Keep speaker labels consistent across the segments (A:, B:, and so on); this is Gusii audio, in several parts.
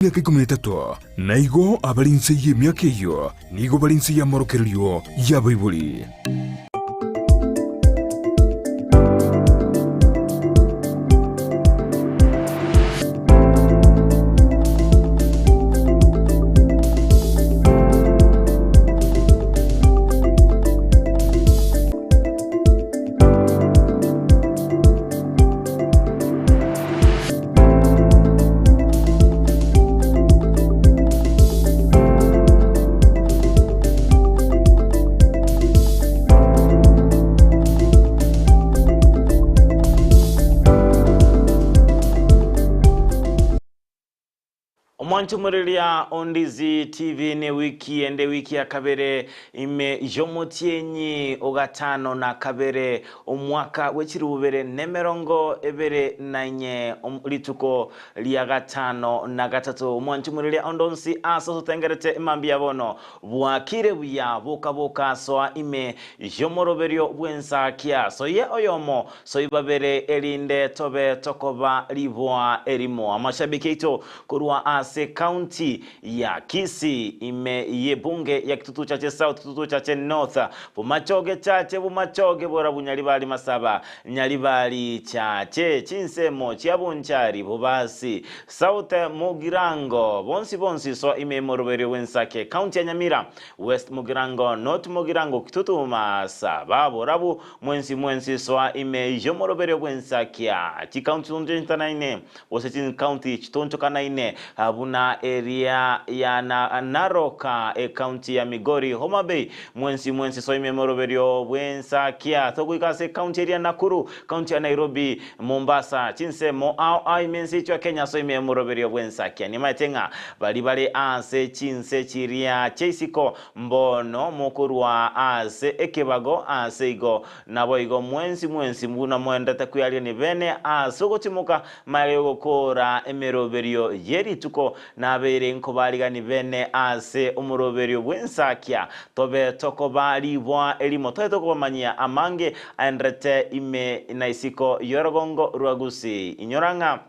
A: Emiaka ikomi na etato, na igo abare inse y'emiaka eyio nigo bare inse y'amorokererio y'abaibori.
B: Omwanchumureria o Ndizi TV ne wiki ende wiki ya kabere ime y'omotienyi o gatano na kabere Omwaka bwe chilifu bibere nemerongo ebere na inye, rituko ria gatano na gatato, omwanchi omoriria onde onsi ase osotengerete emambia bono, bwakire buya, boka boka soa ime y'omoroberio bw'ensakia, soyie oyomo, soi babere, erinde tobe tokoba riboa erimo. Amashabiki aito korwa ase county ya Kisii ime y'ebunge ya Kitutu Chache South, Kitutu Chache North, Bomachoge Chache, Bomachoge Borabu Nyaribari Masaba, Nyaribari Chache, chinsemo chia Bonchari, Bobasi, South Mugirango, bonsi bonsi soa ime y'omoroberio bw'Ensake, County ya Nyamira, West Mugirango, North Mugirango, Kitutu Masaba, Borabu, mwensi mwensi soa ime y'omoroberio bw'Ensakia, Chicounty chionsi gose chinkaunti chitonchokanaine buna eria ya Narok, ekaunti ya Migori, Homa Bay, mwensi mwensi soime emoroberio bw'ensakia togoika ase ekaunti eria Nakuru, kaunti ya Nairobi, Mombasa, chinsemo ao ao ime ense yaito ya Kenya soime emoroberio bw'ensakia. Nimaete ng'a baria bare ase chinse chiria chiaisiko mbono mokorwa ase ekebago ase igo Naboigo mwensi mwensi buna moendete kwearia bene ase ogotimoka magega y'ogokoora emeroberio ye rituko, nabeire nkobarigani bene ase omoroberio bw'ensakia, tobe tokoba riboa erimo, tobe tokobamanyia amange aenderete ime na isiko y'orogongo rwa Gusii. Inyora ng'a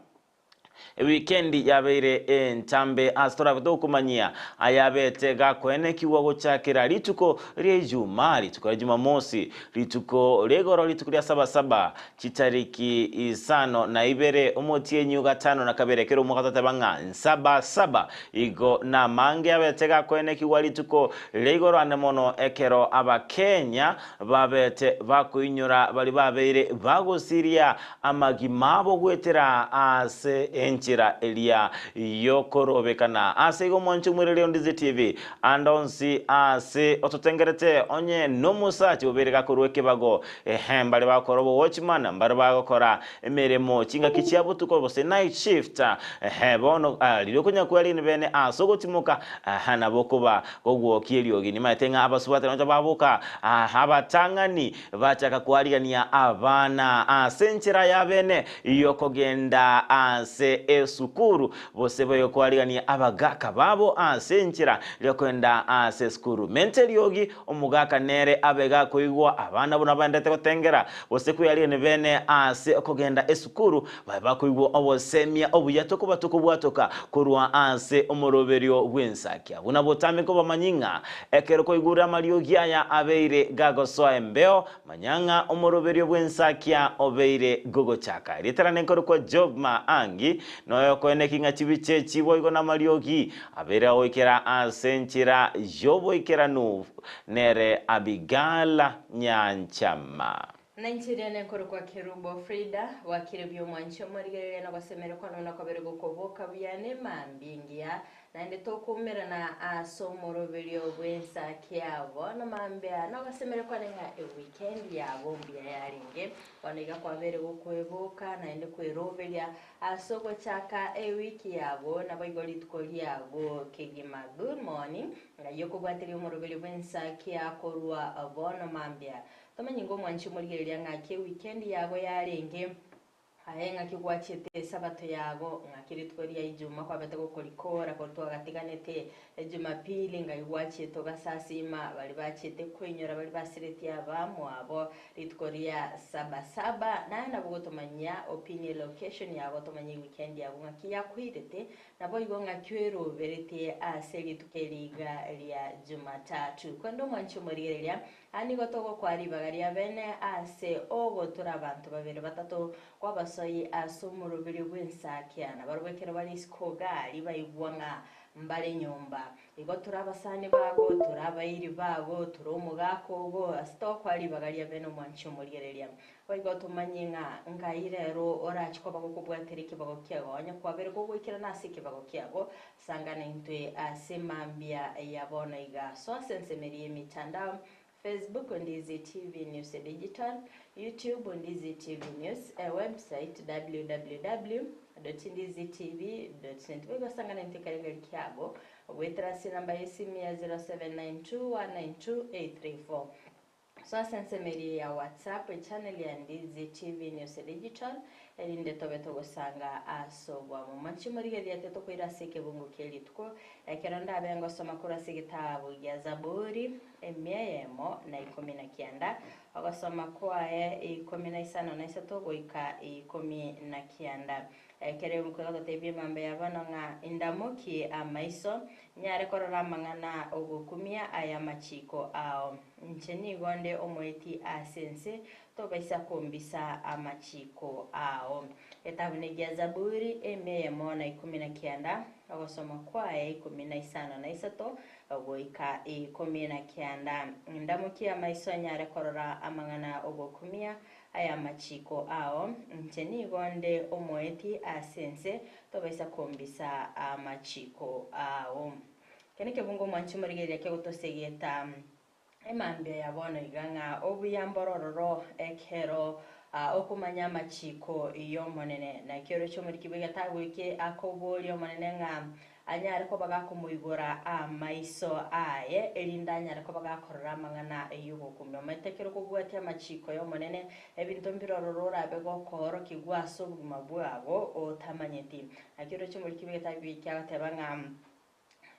B: Ewikendi yabeire entambe ase torabe tokomanyia ayabete gakoenekigwa gochakera rituko ria Ijumaa, rituko ria Jumamosi, rituko ria igoro, rituko ria Sabasaba, chitariki isano na ibere omotienyi o gatano na kabere ekero omwaka toteba ng'a Nsabasaba. Igo namange abete gakoenekigwa rituko ria igoro ande mono ekero Abakenya babete bakoinyora baria babeire bagosiria amagima abo goetera ase enchera eria y'okorobekana. Ase igo mwanche omwereria o Ndizi TV, ande onsi ase ototengerete onye nomosacha obeire gakorwa ekebago, ehe mbare bagokora obowatchman, mbare bagokora emeremo chingaki chia botuko gose night shift, ehe bono riria okonya kwearigania bene ase ogotimoka, ehe nabo okoba kogwokia eriogi. Nimaete ng'a abasubati nonye baboka abatang'ani Bachaka koarigania abana ase enchera y'abene y'okogenda ase esukuru, gose boigo koarigania abagaka babo ase enchera y'okogenda ase esukuru. Menta eriogi, omogaka nere abe gakoigwa abana buna baendete gotengera, gose kwearigania bene ase okogenda esukuru, babe bakoigwa obosemia obuya tokoba tokobwatoka korwa ase omoroberio bw'ensakia. Buna botambe nkobamanyie ng'a Ekero kwaigure amariogi aya abeire gagosoa embeo, manya ng'a omoroberio bw'ensakia obeire gogochaka. Erieta riane nkorokwa Job Maangi, na oyokoeneki ng'a chibicha echi boigo namariogi abeire agoikera ase enchera y'oboikeranu nere Abigail Nyanchama.
C: Na inche riane nkorokwa Kerubo Frida, bwakire buya omwanchi omorigereria na gosemeria kwane buna kwabere gokoboka buya nemambia engiya, Naende tokoumerana ase omoroberio bw'ensa kiabo namambia nogosemeria kwane ng'a ewikendi yabo mbuya yarenge. Bono iga kwabeire gokweboka naende kweroberia ase ogochaka ewiki yabo naboigo rituko riago kegima. Good morning, ng'ai okobwateria omoroberio bw'ensa kia korwa bono mambia. Tomenye ng'omwanchi omorigereria ng'aki ewikendi yago yarenge. Aye ng'aki gwachiete Esabato yago, ng'aki rituko ria Ijuma kwabete gokorikora korwa twagatiganete Ejumapili, ng'ai gwachiete ogasasima baria bachiete koinyora baria basiretie abamwabo rituko ria Sabasaba, naye nabo gotomanyia opinie location yago tomanye eweekend yago ng'aki yakoirete, Naboigo ng'aki oeroberetie ase rituko eri iga ria Jumatatu. Korende omwanchi omorigereria, aa nigo togokoa ribaga ria bene ase ogotura abanto babere batato kw'abasoi ase omoroberio bw'ensakia, na barabwo ekero bare isiko gari baigwa ng'a mbare nyomba. Igo tore abasani bago, tore abairi bago, tore omogaka ogo, ase togokoa ribaga ria bene omwanchi omorigereria. Boigo tomanye ng'a ngai rero orache koba gokobwatera ekebago kiago, onye kwabeire kogoikerana ase ekebago kiago, sangana intwe ase mambia ya bono iga. Soa ase ensemo eria y'emitandao, Facebook, Ndizi TV News Digital, YouTube, Ndizi TV News, ewebsite, www dot ndizi tv dot net. Boigo sangana intwe ekerengerio kiago goetera ase enamba y'esimi ya 0792 192 834. Soa ase ensemo eria ya WhatsApp, echannel ya Ndizi TV News Digital, erinde tobe togosanga ase obwamo. Manche morigererie ate tokoira ase ekebungo kie rituko, ekero ndabe ngosoma korwa ase egetabu gia Zaburi, emia eyemo na ikomi na kianda, ogosoma kwaye ikomi na isano na isato goika ikomi na kianda. Ekero ebuku egototebia emambia ya bono ng'a indamokie amaiso, nyare korora amang'ana ogokumia ay'amachiiko ao. Inche nigo nde omoeti ase ense, tobaisa kombisa amachiiko ao. Etabu negia Zaburi, emia eyemo na ikomi na kianda, ogosoma kwaye ikomi na isano na isato goika ikomi na kianda. Indamokie amaiso nyare korora amang'ana ogokumia ay'amachiiko ao. Inche nigo nde omoeti ase ense, tobaisa kombisa amachiiko ao. Eke nekebungo omwanchi omorigereria kegotosegeta emambia ya bono iga ng'a obuya mboro ororo ekero okomanya amachiko y'Omonene. Naki oroche omoriki bw'egetabu eke akoboria Omonene ng'a anyare koba gakomoigora amaiso aye, erinde anyare koba gakorora amang'ana y'ogokumia. Omanyete ekero okobwatia amachiko y'Omonene, ebinto mbire ororo orabe gokoorokigwa ase obogima bwago otamanyeti. Naki oroche omoriki bw'egetabu eke agoteba ng'a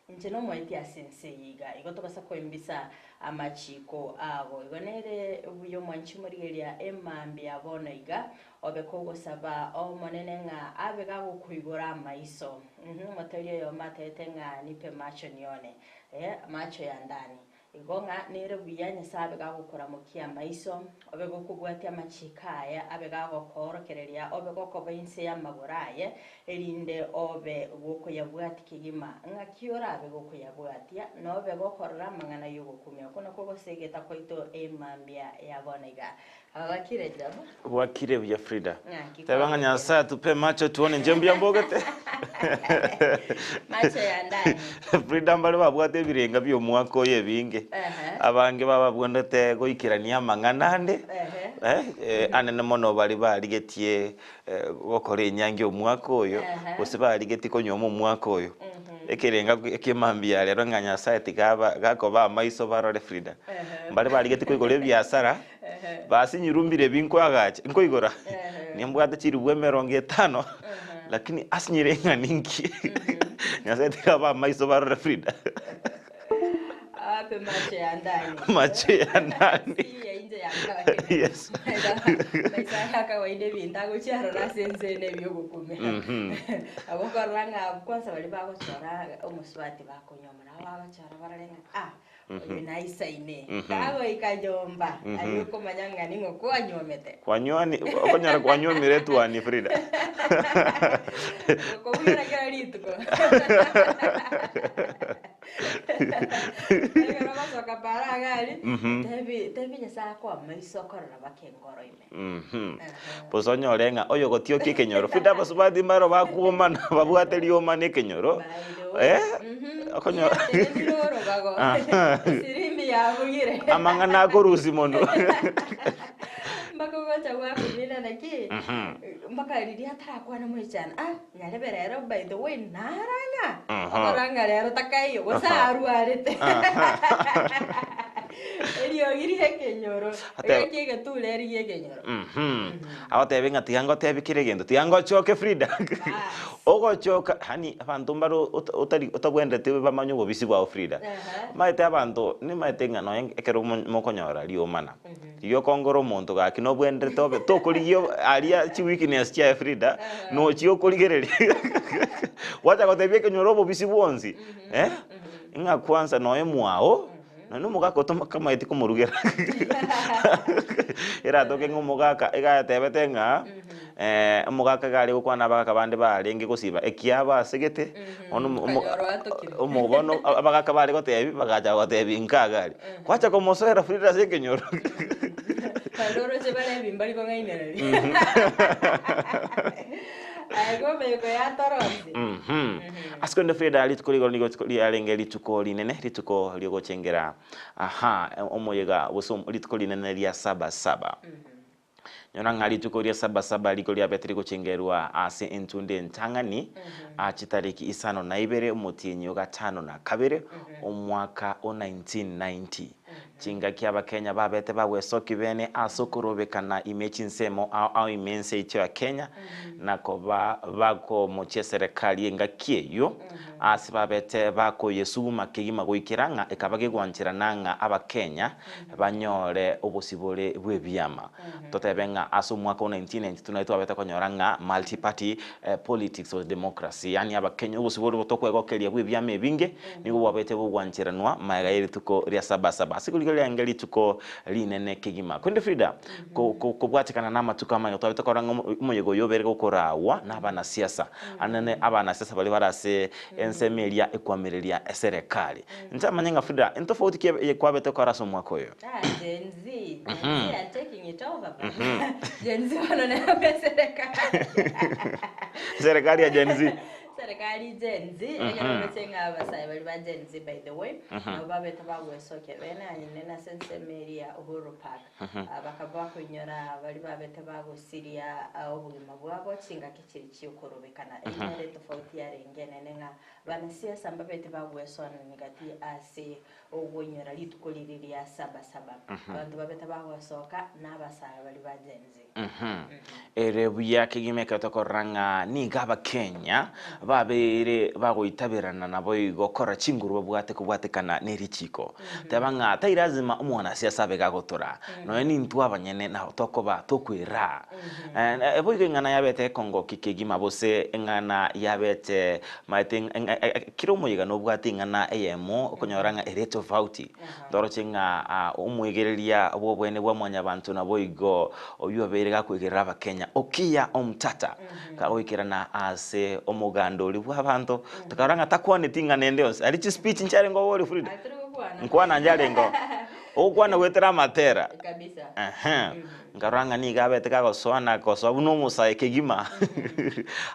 C: Inche nomoeti ase ense eye iga, igo tobasa koimbisa amachiko ago. Igo nere buya omwanchi omorigereria emambia bono iga, obe kogosaba Omonene ng'a abe gagokoigora amaiso. Omoteria oyomo atebete ng'a nipe macho nione, eh, macho ya ndani. Igo ng'a nere buya Nyasae abe gagokoramokia amaiso, obe gokobwatia amachiiko aye, abe gagokoorokereria, obe gokoba inse y'amagoro aye, erinde obe gokoyabwatia kegima. Ng'aki orabe gokoyabwatia? Nobe gokorora amang'ana y'ogokumia. Okwo nakwo ogosegeta kwaito emambia ya bono iga. Bwakire Jabu.
B: Bwakire buya Frida.
C: Ng'aki
B: Teba ng'a
C: kwabokire?
B: Nyasaye atupe macho tuone inche mbuya mbogete.
C: Macho ya ndani.
B: Frida mbare babwate ebirenga bia omwaka oyo ebinge.
C: Ehe.
B: Abange bababwenerete goikerania amang'ana ande.
C: Ehe.
B: Eh, eh, anene mono baria barigetie eh, gokora enyangi omwaka oyo,
C: Ehe.
B: gose barigetie konyuoma omwaka oyo. Ekerenga eki'emambia ya rero ng'a Nyasaye tiga aba gakoba amaiso barore Frida.
C: Ehe.
B: Mbare barigetie koigora ebiasara, Basinyirwe mbire ebi nkoagacha, nkoigora, nimbwate chilifu emerongo etano, lakini asinyire ng'a ninki. Nyasaye tiga abe amaiso barore Frida.
C: Ape macho ya ndani.
B: Macho ya ndani.
C: Si ya nje ya kawaida.
B: Yes.
C: Maisha ya kawaida ebinto agochia arora ase ense ene ebiogokumia. Agokorora ng'a kwanza baria bagochora omosubati bakonyomora, nabo bagochora barore ng'a ah, Oyo naisaine, tagoika nyomba, aria okomanya ng'a ning'o kwanyuomete.
B: Kwanywani, okonyora kwanywomire etuani Frida.
C: Okobwera kera rituko. Ekero ogosoka para iga aria, tebi tebi Nyasaye akoe amaiso okorora baka engoro ime.
B: Bosa onyore ng'a oyogotiokia ekenyoro Frida abasubati mbaro bakwomana babwate riomana ekenyoro eh, okonyora
C: Esirimbi yabugire.
B: amang'ana akorusia mono
C: Mpaka ogocha gwakumina naki mpaka riria atarakwana moichano ah nyarebe rero by the way narang'a
B: Aha.
C: okorora ng'a rero takaiyo gose arwarete. Eriogi ri'ekenyoro,
B: Ateba-
C: egeki egetureri gi'ekenyoro.
B: Mhm. Agotebe ng'a tiga ngotebi kera egento, tiga ngochoke Frida. Ogochoka, yaani abanto mbare ota- otari otabwenereti bamanye obobisi bwao Frida.
C: Aha.
B: Omanyete abanto, nimaete ng'a nonye ekero mo- mokonyora riomana, riria okongora omonto gaki nobwenerete obe tokorigia aria chiweakness chiaye Frida, nochia okorigereria gwacha gotebia ekenyoro obobisi bwonsi, eh, ng'a kwanza nonye mwao. Nonya omogaka otomaeti komorugera eratoke ng'a omogaka iga atebete ng'a omogaka iga are gokwana abagaka bande barenge gosiba ekiabo asegete, bono omo- omo-
C: Okanyora oatokire.
B: omo bono abagaka bare gotebi bagacha gotebi nka iga aria, gwacha komosoera Frida ase ekenyoro.
C: Naende oroche bare ebimba rikong'ainereria. Aye komanyeko yatoronsi.
B: Ase korende Frida rituko rigoro nigo rituko riarenge rituko rinene, rituko riogochengera aha omoyega gose rituko rinene ria saba saba. Nyora ng'a rituko ria saba saba rigo riabete rigochengerwa ase entunde entang'ani a chitariki isano na ibere omotienyi o gatano na kabere omwaka o 1990. Chingaki Abakenya babete bagwesoki bene ase okorobekana ime chinsemo ao ao ime ense yaito ya Kenya, na koba bakomochia eserekari engaki eyio, ase babete bakoyesuguma kegima goikera ng'a ekaba gegwancherana ng'a Abakenya banyore obosibore bw'ebiama. Totebe ng'a ase omwaka o 1992 nario twabete konyora ng'a multi-party politics or democracy, yaani Abakenya obosibore obo tokwegokeria bw'ebiama ebinge, Nigo bwabete bogwancheranwa magega ye rituko ria Sabasaba, ase korigereria riarenge rituko rinene kegima. Korende Frida, ko- ko- kobwatekana namatuko amaya twabete korora ng'a omo- omoyega oyo obere gokoraagwa nabanasiasa, anene abanasiasa baria bare ase ensemo eria ekoamereria eserekari. Ntamanye ng'a Frida, entofauti ki eye kwabete kore ase omwaka oyo?
C: Ah, Gen Z, Gen Z are taking it over bana. Gen Z bono nero eserekari.
B: Eserekari ya Gen Z.
C: Serikali Gen Z, ekero oroche ng'a abasae baria ba Gen Z by the way, nabo babete bagwesokia bene anyene nase ensemo eria ya Uhuru Park. Ah, bakaba bakoinyora baria babete bagosiria ah, obogima bwabo chingaki chiri chiokorobekana. Eyio nere etofauti yarenge enene ng'a banasiasa mbabete bagwesoanania gati ase ogoinyora rituko riria ria saba saba. Abanto babete bagosoka na abasae baria ba Gen Z.
B: Ere buya kegima ekero tokorora ng'a nigo Abakenya babeire bagoitaberana naboigo korora chinguru babwate kobwatekana ne richiko. Teba ng'a tai lazima omwanasiasa abe gagotora, nonya nintwe abanyene nabo tokoba tokoeraa. Boigo eng'ana yabete ekongoki kegima gose eng'ana yabete maete kera omoyega nobwate eng'ana eyemo okonyora ng'a ere etofauti. Toroche ng'a omwegereria bw'oboene bwa Mwanyabanto naboigo oyio obeire gakwegerera Abakenya, Okiya Omtata, kagoikerana ase omoganda oria bw'abanto, tokarora ng'a takwaneti ing'ana ende yonsi. Aria chispeech nchiarenge oboria Frida? Nkwana nchiarenge oo. Ogokwana goetera amatera. Ehe. Nkarora ng'a nigo abete kagosoa na gosoa buna omosae kegima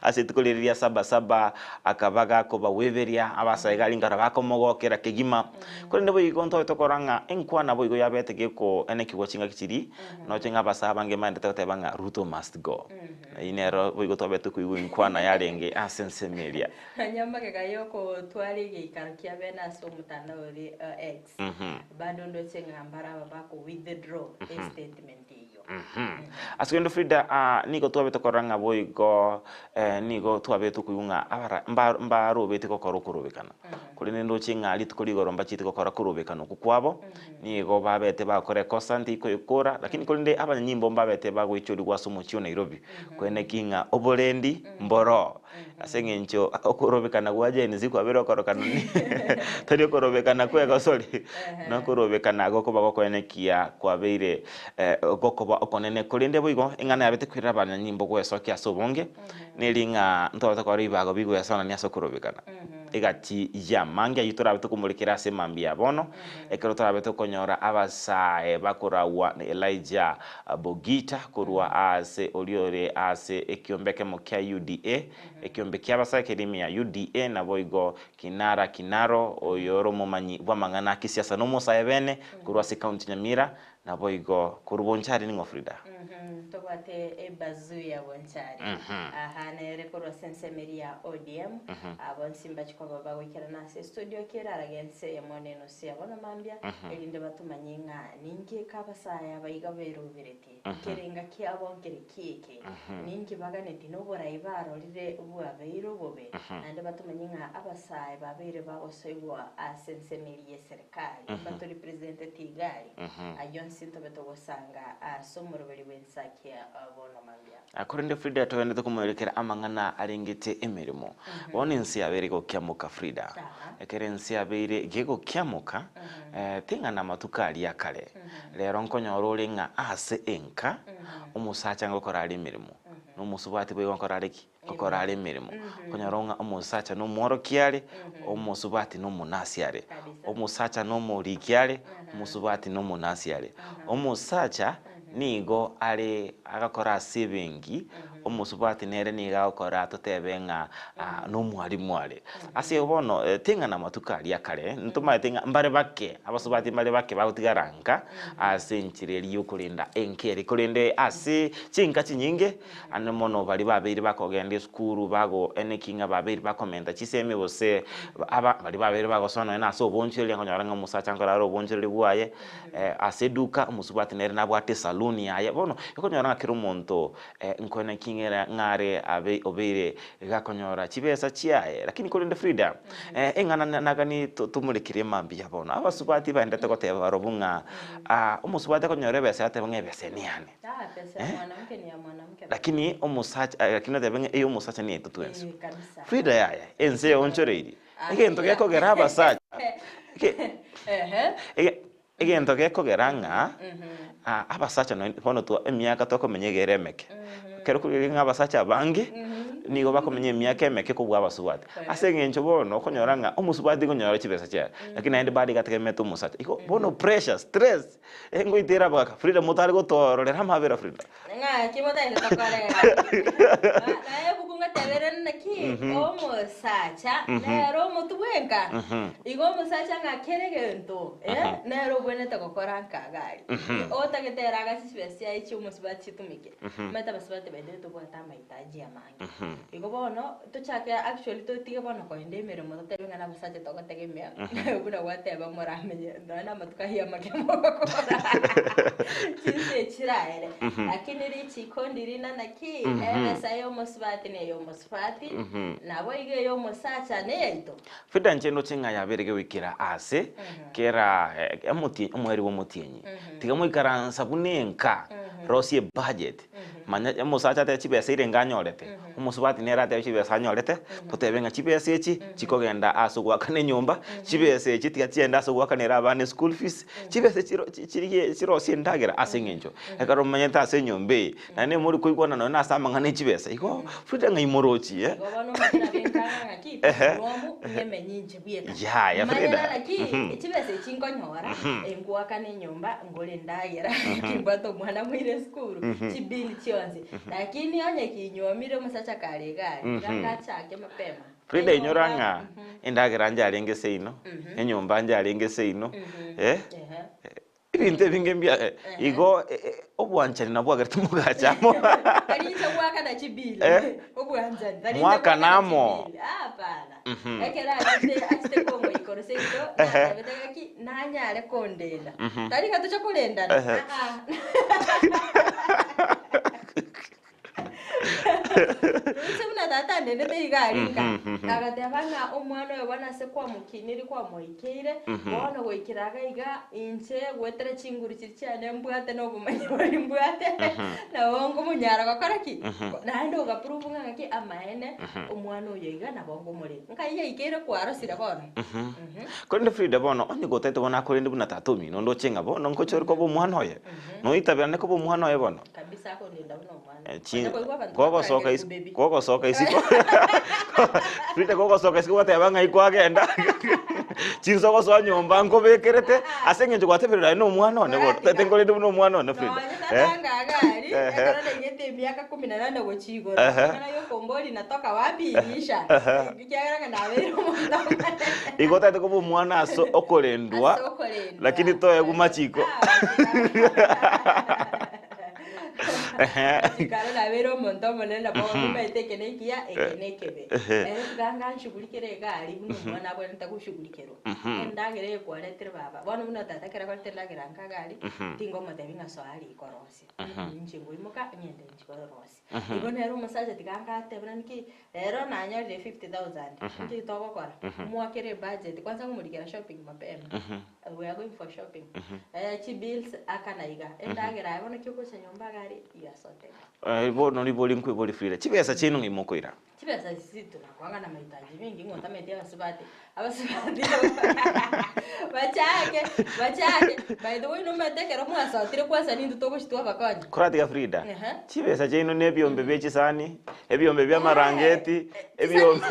B: ase rituko riria ria saba saba, akaba gakobaweberia abasae iga aria nkarora bakomogokera kegima. Korende boigo ntobe tokorora ng'a enkwana boigo yabete gekoenekigwa chingaki chiria, noche ng'a abasae abange mbaendete goteba ng'a Ruto must go. Eyio nero boigo twabete koigwa enkwana yarenge ase ensemo eria.
C: Nonya magega y'okotwara egeikaro kia bene ase omotandao oria o X, Bado ndoche ng'a mbare aba bako withdraw estatement eyio.
B: Ase kende Frida, ah, nigo twabete korora ng'a boigo eh, nigo twabete koigwa ng'a abara mba mbarobeti gokora okorobekana. Korende ndoche ng'a rituko rigoro mbachete gokora korobekana okwo kwabo, nigo babete bagokora ekosa ntikoyekora, lakini korende abanyanyimbo mbabete bagoichorigwa ase omochie o Nairobi, koeneki ng'a oborendi mboroo. Ase eng'encho okorobekana gwa Gen Z kwabeire okorokana tari okorobekana kwa egosori, nokorobekana gokoba gokoenekia kwabeire gokoba okonene. Korende boigo eng'ana yabete koirera abanyanyimbo gwesokia ase obonge, neri ng'a ntobate kora ebibago bigwesonania ase okorobekana. Egati y'amange ayio torabe tokomorekera ase mambia ya bono, ekero torabe tokonyora abasae bakoragwa na Elijah Bogita korwa aase oria ore aase ekiombe ekemo kia UDA, ekiombe ki'abasae keria ime ya UDA, naboigo Kinara Kinaro, oyore omomanyi bw'amang'ana a kisiasa na omosae bene korwa ase County Nyamira. Naboigo korwa Bonchari ning'o Frida?
C: Ntobwate ebazuu ya Bonchari. Aha nere korwa ase ensemo eria ya ODM. Bonsi mbachi koba bagoikerana ase estudio kera arage ense eyemo na enusu ya bono mambia, erinde batomanye ng'a ninki eke abasae aba iga beroberetie, ekerenga kiabo nkere ki eke, ninki baganetie na oborai barorire bwabeire obobe, naende batomanye ng'a abasae babeire bagosoigwa ase ensemo eria y'eserekari. Kare mbatoripresenteti igari, ayio onsi ntobe togosanga ase omoroberi bw'ensakia bono mambia.
B: Korende Frida togenderete komoerekera amang'ana arengete emeremo. Bono ense yabeire egokiamoka Frida. Ekero ense yabeire gegokiamoka, ting'ana amatuko aria akare. Rero nkonyora ore ng'a ase enka, omosacha ngokora are emeremo, na omosubati boigo nkora are ki? Ngokora are emeremo. Okonyora ng'a omosacha nomworokia are, omosubati nomonasi are. Omosacha nomoriki are, omosubati nomonasi are. Omosacha nigo are agakora ase ebenki, omosubati nere nigo agokora totebe ng'a nomwalimu are. Ase igo bono ting'ana amatuko aria akare, ntomaete ng'a mbare bake, abasubati mbare bake bagotigara nka ase enchera eria yokorenda enka eria, korende ase chinka chinyinge, Ande mono baria babeire bakogenda esukuru bago eneki ng'a babeire bakomenta chisemi gose aba baria babeire bagosoa nonya na ase obonchoreri okonyora ng'a omosacha nkoro are obonchoreri bwaye ase eduka omosubati nere nabwate esaluni yaye. Bono okonyora ng'a kera omonto nkoeneki ng'ere ng'a are abe obeire gakonyora chibesa chiaye. Lakini korende Frida, eng'ana nagani tomorekerie mambia bono, abasubati baendete goteba barobwo ng'a omosubati akonyora ebesa yateba ng'a ebesa eye neyane.
C: Ah, pesa ya mwanamke ni ya mwanamke.
B: Lakini omosacha eh, lakini otebe ng'a eye omosacha niyaito twensi.
C: Eh, kabisa.
B: Frida yaya, ense yaonchoreirie.
C: Ah,
B: Egento
C: yeah.
B: gekogera abasacha, ege-
C: Ehe.
B: ege- egento gekogera ng'a ah, abasacha nonye bono twa emiaka tokomenya iga ere emeke. Ekero okorigereria ng'a abasacha abange, nigo bakomenya emiaka emeke kobua abasubati. Ase eng'encho bono okonyora ng'a omosubati nkonyora chibesa chiaye, lakini naende bado iga ategemeete omosacha. Igo bono pressure, stress, Ngoitera abagaka, Frida motare gotoororera amabera Frida.
C: Ng'aki motaete tokore gaki. Naye ebuku ngotebere naki omosacha nere omotu bwenka. Igo omosacha ng'a kera egento eh, nere obwenerete gokora nka iga aria. Otagete ere agache chibesa chiaye chia omosubati chitumeke. Omanyete abasubati baito tobwate amahitaji amange. Igo bono tochake actually totige bono kogenda emeremo totebe ng'a nabasacha togotegemea buna gwateba moramenye nonya na amatuko ayio amake mogokora chinsa echi chiraere lakini richiko ndirina naki ebesa ya omosubati na eya omosubati nabo iga eya omosacha na eyaito.
B: Frida inche ndoche ng'a yabeire gegoikera ase kera omotienyi omoerio bwa omotienyi tiga moikaransa buna enka rosie ebudget Manya omosacha atebe chibesa erenga anyorete, omosubati nere atebe chibesa anyorete, totebe ng'a chibesa echi chikogenda ase ogoakana enyomba, chibesa echi tiga chiende ase ogoakanera abana eschool fees, chibesa echi chiro chirigie chirosie endagera ase eng'encho ekero omanyete ase enyomba eye, naende more koigwana nonye na ase amang'ana e chibesa, igo frida ng'a imorochi eh.
C: Igo bono omotera bw'enkanga ng'aki,
B: Ehe.
C: Omwomu ng'emenye inche bweka.
B: Yaya,
C: Manye
B: Frida.
C: naki, chibesa echi nkonyora, ngoakane enyomba, ngore endagera, kimbwate omwana moire esukuru, chibili chionsi. Lakini onye kinywomire omosacha kare iga aria, iga ngachake mapema.
B: Frida inyora
C: Enyomba,
B: ng'a endagera njarenge seino, enyomba njarenge seino, eh,
C: ehe.
B: ebinto ebinge mbia igo obwanchani nabwo bwagerete mogacha amo.
C: Tari inche goakana chibili,
B: Eh.
C: obwanchani, tari inche
B: Mwakana
C: goakana
B: amo.
C: chibili, hapana. Ekero achete achete kong'oika orosa isiko, natebete ng'aki, nanyare kondenda. Tari ng'a toche korendana,
B: Ehe.
C: aa. Roche buna tata andendete iga aria nka, agateba ng'a omwana oyo bono ase kwamokiniri kwamoikeire, bono goikera iga iga, inche goetera chinguru chiria chiane mbwate na obomanyi boria mbwate, nabo nkomonyara gokora ki? Naende ogaprove ng'a ng'aki amaene, omwana oyo iga nabo nkomorenda. Nkai yaikeire kwarosire bono.
B: Korende Frida bono, onye gotagete bono akorende buna tata omino, ndoche ng'a bono nkochore koba omwana oye, noitabera koba omwana oye bono.
C: Kabisa akondenda buna omwana.
B: Eh, chi-
C: Onye koigwa abanto
B: kogosoka
C: bakorangeri
B: is-
C: bobebi.
B: kogosoka isiko Frida kogosoka isiko gwateba ng'ai kwagenda chinsa ogosoa nyomba nkobekerete ase eng'encho gwateberire aye na omwana one bono
C: Koratika.
B: tete nkorende buna omwana one Frida
C: Nonye
B: eh
C: tatanga agari. Nkogotebi, ekero naigete emiaka kumi na nane gochia igoro, amang'ana yokombori natoka wapi iliisha, ekiagera ng'a nabeire omonto omonene.
B: Igo otagete koba omwana ase okorendwa,
C: Ase okorendwa.
B: lakini toegwa machiko.
C: Ah, Amachiko aro nabeire omonto omonene nabo omanyete eke nekiya, eke nekebe. Ere tiga nganshughulikere iga aria buna omwana abwenerete goshughulikerwa. Endagera eye kwaretire baba, bono buna tata ekero akorete endagera nka iga aria, tingomotebi ng'a soa aria ikorosia, inche ngoimoka ng'ende inche korosia. Igo nere omosacha tiga ngatebe nani ki, rero nanyorire 50,000, nki togokora? Moakere ebudget, kwanza ngomorikera shopping mapema, we are going for shopping, chibills akana iga, endagera aye bono ki ogocha nyomba iga aria, you are sorted.
B: Bono ribori nkoibori Frida, chibesa chiaino ng'ai mokoira?
C: Chibesa echi tunakwanga na mahitaji mingi ng'o otameti abasubati abasubati bachake bachake by the way nomanyete ekero mwasotire kwanza nintwe togochi twabakonya
B: Koratiga Frida,
C: Ehe.
B: chibesa chiaino na ebiombe bie chisani, ebiombe bia amarangeti, ebiombe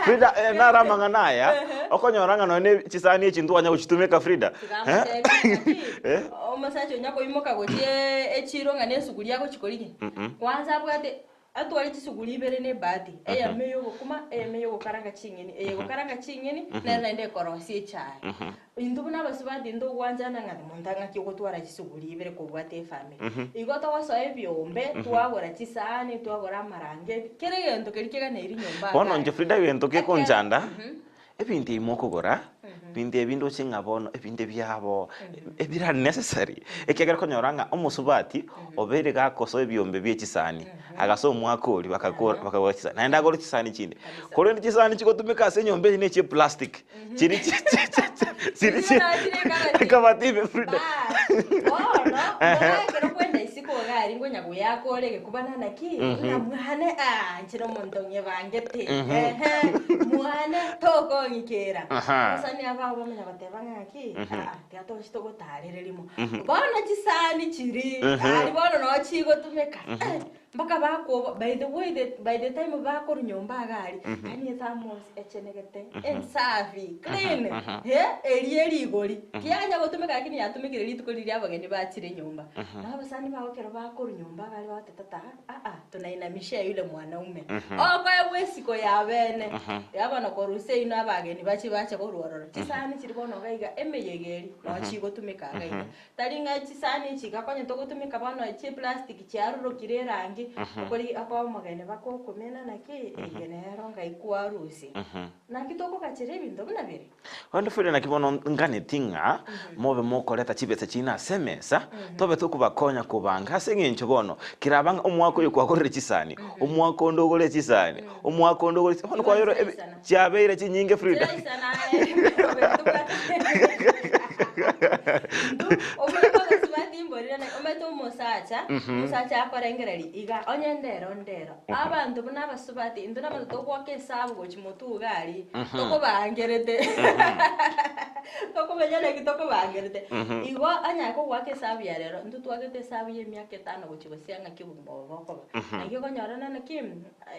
B: Frida, eh, naro amang'ana aya, okonyora ng'a nonye ne chisani echi ntwanya gochitumeka Frida. Eh?
C: Omosacha onya koimoka gochia echiro ng'a nesuguri agochi korigia, kwanza abwate atware chisuguri ibere na ebahati, eyemo ey'obokima, eyemo ey'ogokaranga ching'eni, eye egokaranga ching'eni, nere naende ekorosia echae. Intwe buna abasubati ntogwanchana ng'a monto ng'aki ogotwara chisuguri ibere kobwate efamiri. Igo togosoa ebiombe, twagora chisahani, twagora amarangeti, kera egento keria keganeiri nyomba
B: Bono
C: igaa.
B: inche Frida egento
C: Ekero
B: gekonchanda, Ebinto ebi mokogora, ebinto ebi ndoche ng'a bono ebinto ebiabo ebire unnecessary, ekiagera okonyora ng'a omosubati obeire gakosoa ebiombe bie chisani, agasoa omwaka oria bakakora bakagora chisani, naende agore chisani chinde. Korende chisani chigotumeka ase enyomba eye na echie plastic, chiri chi chi chi chiri chi ekabati ime Frida.
C: Baas, bono, bono ekero kwenda isiko iga aria ngonya goyaka ore egekuba naki, ng'a mwane aah inche nomonto ng'ebangete, ehe, mwane tokong'ikera.
B: Aha.
C: Abasani aba abwo bamanya goteba ng'aki, aa tiga tochi togotarere rimo. Bono chisani chiri, aria bono noo chigotumeka, eh, mpaka bakoba by the way the by the time bakorwa nyomba iga aria, yaani ethermos echenegete, ensafi, clean, eh, eria erigori, tianya gotumeka lakini yatumekire rituko riria abageni bachire nyomba. Na abasani bago ekero bakorwa nyomba iga aria bagoteba tata aa tunainamishia yule mwanaume, okoegwa esiko ya bene, ya bono korwa seino abageni bachie bache korwa ororo, chisani chiria bono iga iga emeyega eria noo chigotumeka iga iga. Tari ng'a chisani echi iga konya togotumeka bono chiplastic chiarurokire erangi, okori okoa omogeni bakokumena naki eye nero ngai kwarusia. Naki tokogachera ebinto buna biria?
B: Bono Frida naki bono nganeti ng'a mobe mokoreta chibesa chiino ase emesa, tobe tokobakonya kobanga ase eng'encho bono keraba ng'a omwaka oyo kwagorire chisani, omwaka onde ogore chisani, omwaka onde ogore bono kwayora ebi
C: Chiraisana.
B: chiabeire chinyinge Frida.
C: Chiraisana aye, emeroberi tobwate. Intwe, omanyete abasubati mborire na omanyete omosacha, omosacha akorengereria iga, onye ndero ndero, Abanto buna abasubati, intwe nabanto togoaka esabu gochia motwe iga aria, tokobangerete tokomenya naki tokobangerete. Igo onye kogoaka esabu ya rero, intwe twagete esabu ya emiaka etano gochia gosira ng'aki obogima obo bokoba. Naki okonyora naki,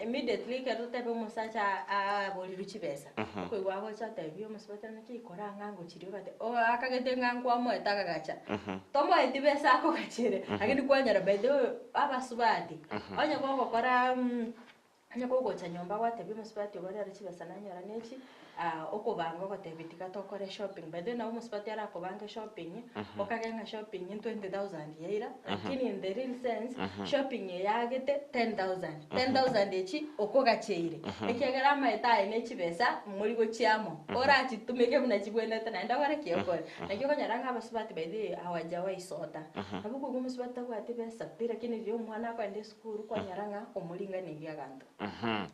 C: immediately ekero totebe omosacha aborirwe chibesa, okoigwa agocha otebie omosubati naki kora ang'e angochirie ogate, akagete ng'a nkwamoete akagacha, tomoeti besa akogachere, lakini kwanyora by the way abasubati. Onye gogokora onye gogocha nyomba gwatebia omosubati obo rero chibesa nanyora nechi, okobanga ogotebia tiga tokore shopping. By the way nabo omosubati arakobange shopping, okage ng'a shopping 20000 yaira, lakini in the real sense, shopping eye yagete 10000. 10000 echi okogacheire, ekiagera amaete aye ne chibesa mori gochia amo, orachitumeke buna chibwenerete naende okore ki? Okore. Naki okonyora ng'a abasubati by the way hawajawahi sota. Nabo okoigwa omosubati tabwati besa pi lakini riria omwana akoenda esukuru kwanyora ng'a omoringaneiri aganto.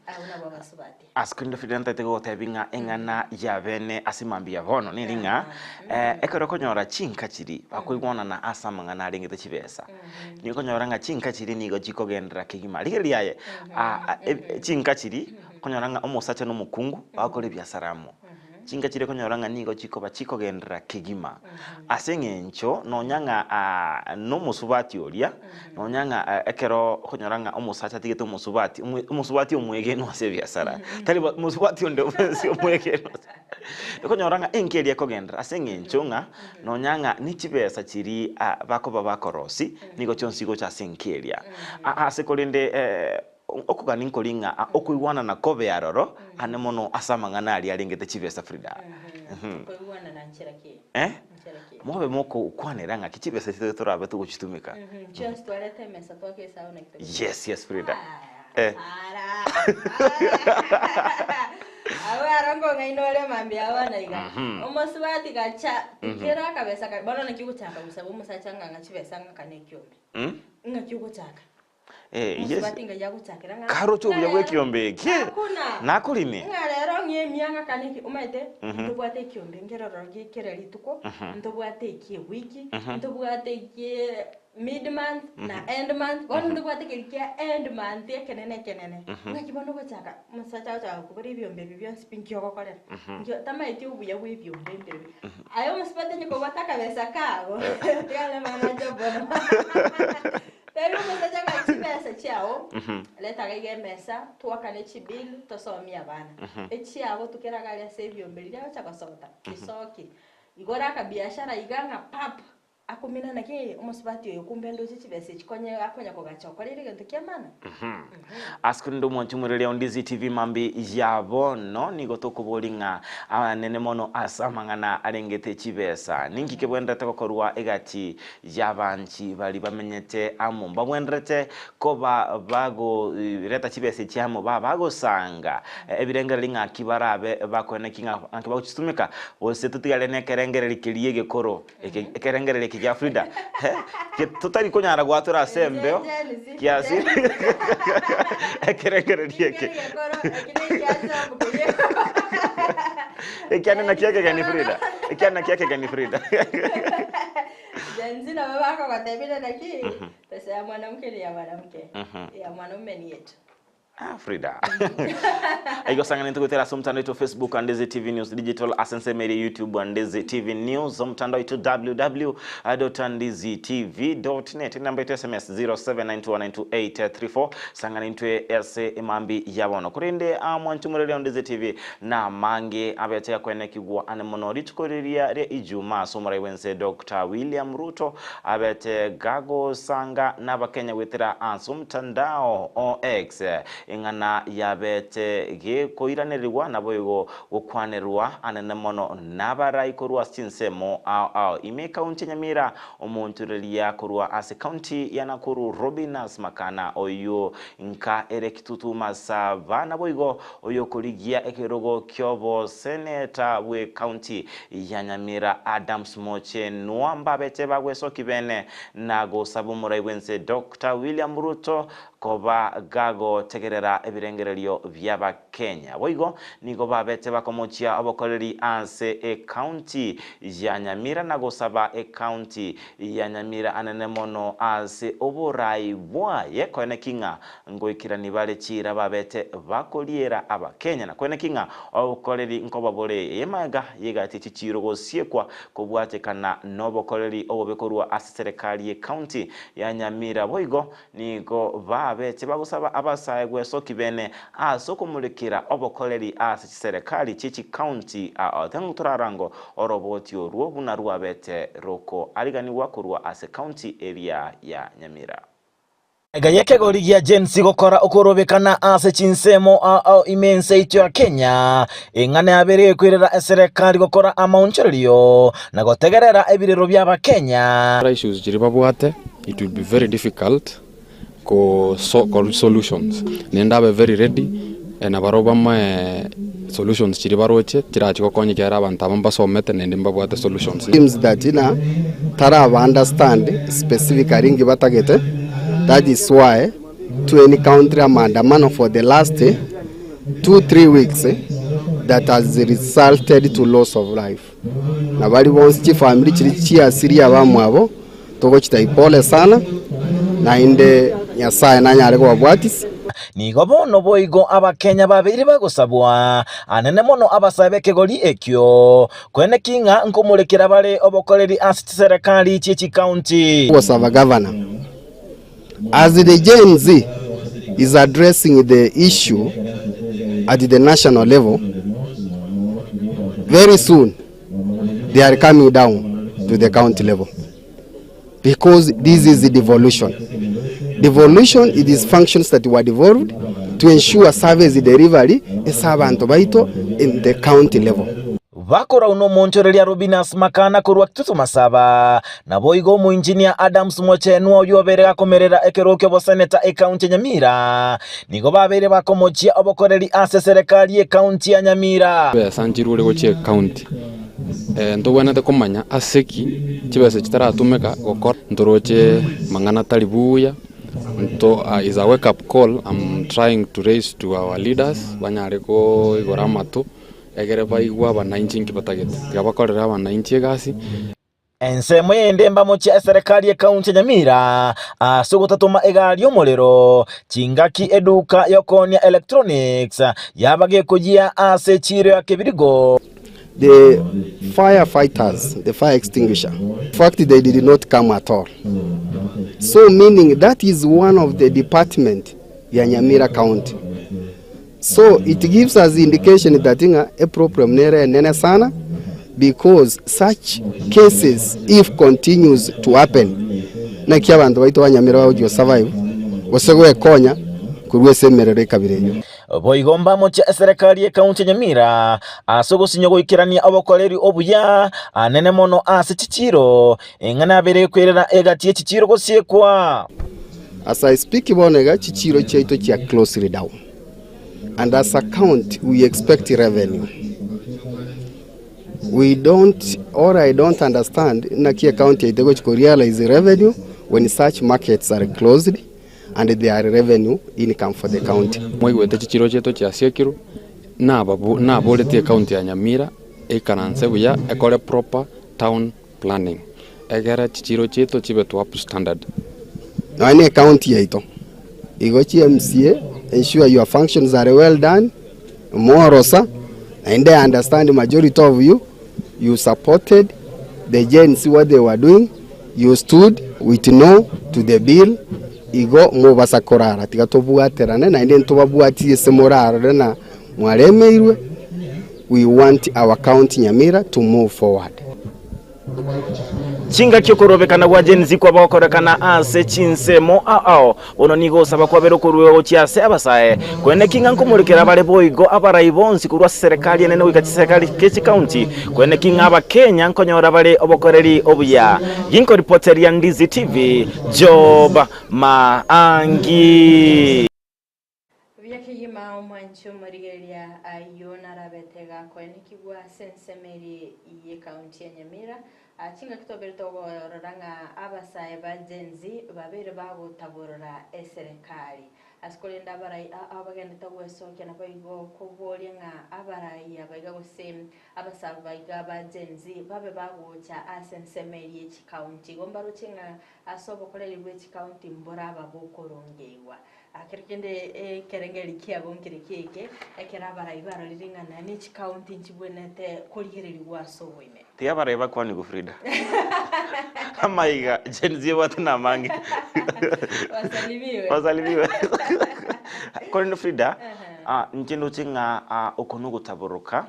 C: Abwo nabwo abasubati.
B: Ase korende Frida ntaete gogotebi ng'a eng'ana ya bene ase mambia bono neri ng'a ekero okonyora chinka chiria bakoigwanana ase amang'ana arengete chibesa, nigo okonyora ng'a chinka chiria nigo chikogenderera kegima. Rigereria aye chinka chiria okonyora ng'a omosacha na omokungu bagokora ebiasara amo. Chinka chiria okonyora ng'a nigo chikoba chikogenderera kegima, ase eng'encho nonya ng'a nomosubati oria, nonya ng'a ekero okonyora ng'a omosacha atigete omosubati, omosubati omwegenwa ase ebiasara, tari mosubati onde bwensi omwegenwa. Okonyora ng'a enka eria ekogenderera ase eng'encho ng'a nonya ng'a ne chibesa chiria bakoba bakorosia, nigo chionsi gocha ase enka eria. Ase korende okogania nkori ng'a okoigwanana kobe aroro ane mono ase amang'ana aria arengete chibesa Frida.
C: Koigwanana nchera ki?
B: Eh?
C: Nchera ki?
B: Mobe mokokwanera ng'aki chibesa echi torabe togochitumeka.
C: Chionsi twareta emesa twaka esao naki togochitumeka.
B: Yes, yes Frida. Eh.
C: Ara, ara. Abwo aro nkong'aina ore mambia bono iga. Omosubati gacha, kera akabesa ka, bono naki ogochaka gosaba omosacha ng'a ng'a chibesa ng'akane ekiombe. Ng'aki ogochaka?
B: Eh, yes.
C: Omosubati ngai agochakera ng'a
B: Karoche obuya
C: ng'a
B: bwa
C: rero-
B: ekiombe eke.
C: Hakuna.
B: Nakorine.
C: Ng'a rero ng'a emia ng'akane eki, omanyete, ntobwate ekiombe nkerororo gie kera rituko, ntobwate ekie ewiki, ntobwate ekie mid month na end month, bono ntobwate keria kia end month ekenene ekenene. Ng'aki bono ogochaka, omosacha agochaka gokobora ebiombe ebi bionsi pi nki ogokorera? Nki tamaeti obuya bwa ebiombe mbirobi. Aye omosubati onye kobwate akabesa kago, tiga amang'ana ache bono. Tebia omosacha ng'a chibesa chiao, reta iga iga emesa, twakane chibill, tosomie abana. Echiago tokeraga aria ase ebiombe riria agocha gosota, chisoki. Igora akabiashara iga ng'a pap, Akumina naki omosubati oyo kumbe ndoche chibesa echi konye akonya kogacha okoreire egento kia maana?
B: Ase korende omwanchi omoreri ao Ndizi TV mambi ya bono nigo tokobori ng'a abanene mono ase amang'ana arengete chibesa. Ninki kebwenderete gokorwa egati y'abanchi baria bamenyete amo? Mbabwenderete koba bagoreta chibesa echi amo ba bagosanga ebirengererio ng'aki barabe bakoeneki ng'a ng'aki bagochitumeka gose totigare nekerengererio keria egekoro. Eke ekerengererio eke gia Frida, eh, ke totari konyara gwatora ase embeo, kiasi ekerengererio eke. Ekiane naki ekegeni Frida, ekiane naki ekegeni Frida.
C: Gen Z nabo bakogotebia naki pesa ya mwanamke ni ya mwanamke, ya mwanaume ni yetu.
B: Ah, Frida. Aigo sang'ana ntogoetera ase omotandao oito Facebook Andeze TV News Digital ase ensemo eria YouTube Andeze TV News omotandao oito www.andizitv.net enamba yaito SMS 0792192834 sang'ana intwe ase emambi ya bono korende mwanche omoreri Andeze TV na amange abete akwenekigwa ane mono rituko riria ria Ijumaa ase omorai bwense Dr. William Ruto Abete gagosanga n'Abakenya goetera ase omotandao o X, eng'ana yabete gekoiranerigwa naboigo gokwanerwa anene mono nabarai korwa ase chinsemo ao ao ime ekaunti ya Nyamira, omonchoreria korwa ase ekaunti ya Nakuru Robinus Makana oyio nka ere kitutu masaba naboigo oyokorigia ekerogo kioboseneta bw'ekaunti ya Nyamira Adams Mochenwa mbabete bagwesoki bene na gosaba omorai bwense Doctor William Ruto koba gagotegerera ebirengererio bi'Abakenya. Boigo nigo babete bakomochia obokoreri ase ecounty ya Nyamira na gosaba ecounty ya Nyamira anene mono ase oborai bwaye koeneki ng'a Ngoikerani bare chiira babete bakoriera Abakenya, na kweneki ng'a obokoreri nkoba bore ey'emagega y'egati chichiiro gosiekwa kobwatekana nobokoreri obobe korwa ase serekari y'ecounty ya Nyamira. Boigo nigo babete bagosaba abasae gwesoki bene ase okomorekera obokoreri ase chiserekari chie chicounty ao. Tang'u torarango oroboti orwo buna rwabete rokoariganigwa korwa ase county eria ya Nyamira.
D: Ega y'ekegori gia Gen Z gokora okorobekana ase chinsemo ao ao ime ense yaito ya Kenya, eng'ana yabeire gekoirera eserekari gokora amaonchorerio na gotegerera ebirero bi'Abakenya.
E: Issues chiria babwate it will be very difficult ko so ko solutions naende abe very ready na barobwo bamae solutions chiria baroche chirachi gokonya ekiagera abanto aba mbasomete naende mbabwate solutions.
F: Seems that ng'a taraba understand specifically nki batagete that is why to encounter amaandamano for the last 2-3 weeks that has resulted to loss of life. Na baria bonsi chifamiri chiria chiasirie abamwabo togochitai pole sana naende Nyasaye nanyare kobabwatisia.
D: Nigo bono boigo Abakenya babeire bagosabwa, anene mono abasae b'ekegori ekio, koeneki ng'a nkomorekera bare obokoreri ase chiserekari chie chikaunti.
F: Gosaba Governor as the Gen Z is addressing the issue at the national level. Very soon they are coming down to the county level because this is devolution. Devolution it is functions that were devolved to ensure service delivery ase abanto baito in the county level.
D: Bakorau nomonchoreria Robinus Makana korwa Kitutu Masaba, naboigo omoinjinia Adams Mochenwa oyio obeire gakomerera ekerogo ki'oboseneta ekaunti ya Nyamira, nigo babeire bakomochia obokoreri ase eserekari y'ekaunti ya Nyamira.
E: Chibesa nchirure gochia ecounty, ntobwenerete komanya ase ki chibesa echi chitaratumeka gokora ntoroche mang'ana atari buya, nto is a wake up call am trying to raise to our leaders banyare koigora amato. Egere baigwe abanainchi inki batagete, tiga bakorere abanainchi egasi.
D: Ensemo yende mbamochia eserekari y'ekaunti ya Nyamira ase ogotatoma egari y'omorero chingaki eduka y'okoonia electronics yaba gekoyia ase echiiro ya Kebirigo.
F: The fire fighters, the fire extinguisher, in fact they did not come at all. So meaning that is one of the department ya Nyamira county. So it gives us indication that ng'a e problem nere enene sana because such cases if continues to happen naki abanto baito ba Nyamira bagochia survive gose gwekonya korwa ase emerero ekabira eyio.
D: Boigo mbamochie eserekari y'ekaunti ya Nyamira ase ogosinywa goikerania obokoreri obuya anene mono ase chichiiro, eng'ana yabere ekwerera egati ye chichiiro gosiekwa.
F: As I speak bono iga chichiiro chiaito chia closely down and as a county we expect revenue. We don't or I don't understand naki ecounty yaito egochi ko realize revenue when such markets are closed and they are revenue income for the county.
E: Mwaigwete chichiiro chiaito chiasiekirwe, nababu naboretie ecounty ya Nyamira eikaranse buya ekore proper town planning, egere chichiiro chiaito chibe to up standard.
F: Nonya ne ecounty yaito igo chi MCA ensure your functions are well done, mworosa naende I understand majority of you, you supported the Gen Z what they were doing, you stood with no to the bill, igo mobasa korara tiga tobwaterane naende ntobabwatie ase morarore na mwaremeirwe. We want our county Nyamira to move forward.
D: Chingaki okorobekana gwa Gen Z kwaba gokorekana ase chinsemo ao ao, bono nigo osaba kwabera okoruegwa gochia ase abasae, koeneki ng'a nkomorekera bare boigo abarai bonsi korwa ase serikali enene goika chiserikali ch'echicounty, koeneki ng'a abakenya nkonyora bare obokoreri obuya. Ginkoripoteria Ndizi TV, Job Maangi.
C: Buya kegima omwanchi omorigereria ayio narabete gakoenekigwa ase ensemo eri y'ekaunti ya Nyamira. Ah, Chingaki twabere togorora ng'a abasae ba Gen Z babeire bagotaborora eserekari. Ase korende abarai aa bagendete gwesokia naboigo koboria ng'a abarai aba iga gose abasae aba iga ba Gen Z babe bagocha ase ensemo eri ye chikaunti. Igo mbaroche ng'a ase obokoreri bwe chikaunti mboraba bokorongeigwa. Kero kende ekerengererio kiabo nkereki eke, ekero abarai barorire ng'a naende ne chikaunti nchibwenerete korigererigwa ase oboime.
B: Tiga abarai bakwanigwe Frida. Amaiga Gen Z ebwate namange.
C: Basalimiwe.
B: Basalimiwe. Korende Frida, ah, inche ndoche ng'a ah, oko nogotaboroka,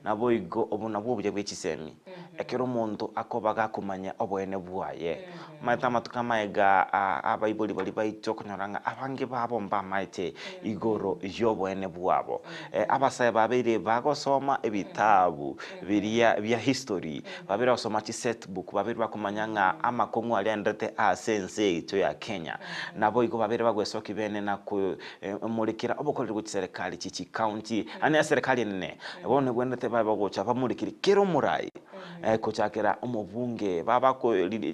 B: naboigo obo nabwo obuya bwe chisemi. Ekero omonto akoba gakomanya oboene bwaye. Omanyete amatuko amaega abaibori baria baito okonyora ng'a abange babo mbamaete igoro y'oboene bwabo. Abasae babeire bagosoma ebitabu biria bia history, babeire bagosoma chiset book, babeire bakomanya ng'a amakong'u aria aenderete ase ense yaito ya Kenya. Naboigo babeire bagwesokia bene na komorekera obokoreri bwe chiserekari chie chicounty, yaani eserekari enene. Bono ebwenerete babe bagocha bamorekere kera omorai. Gochakera omobunge baba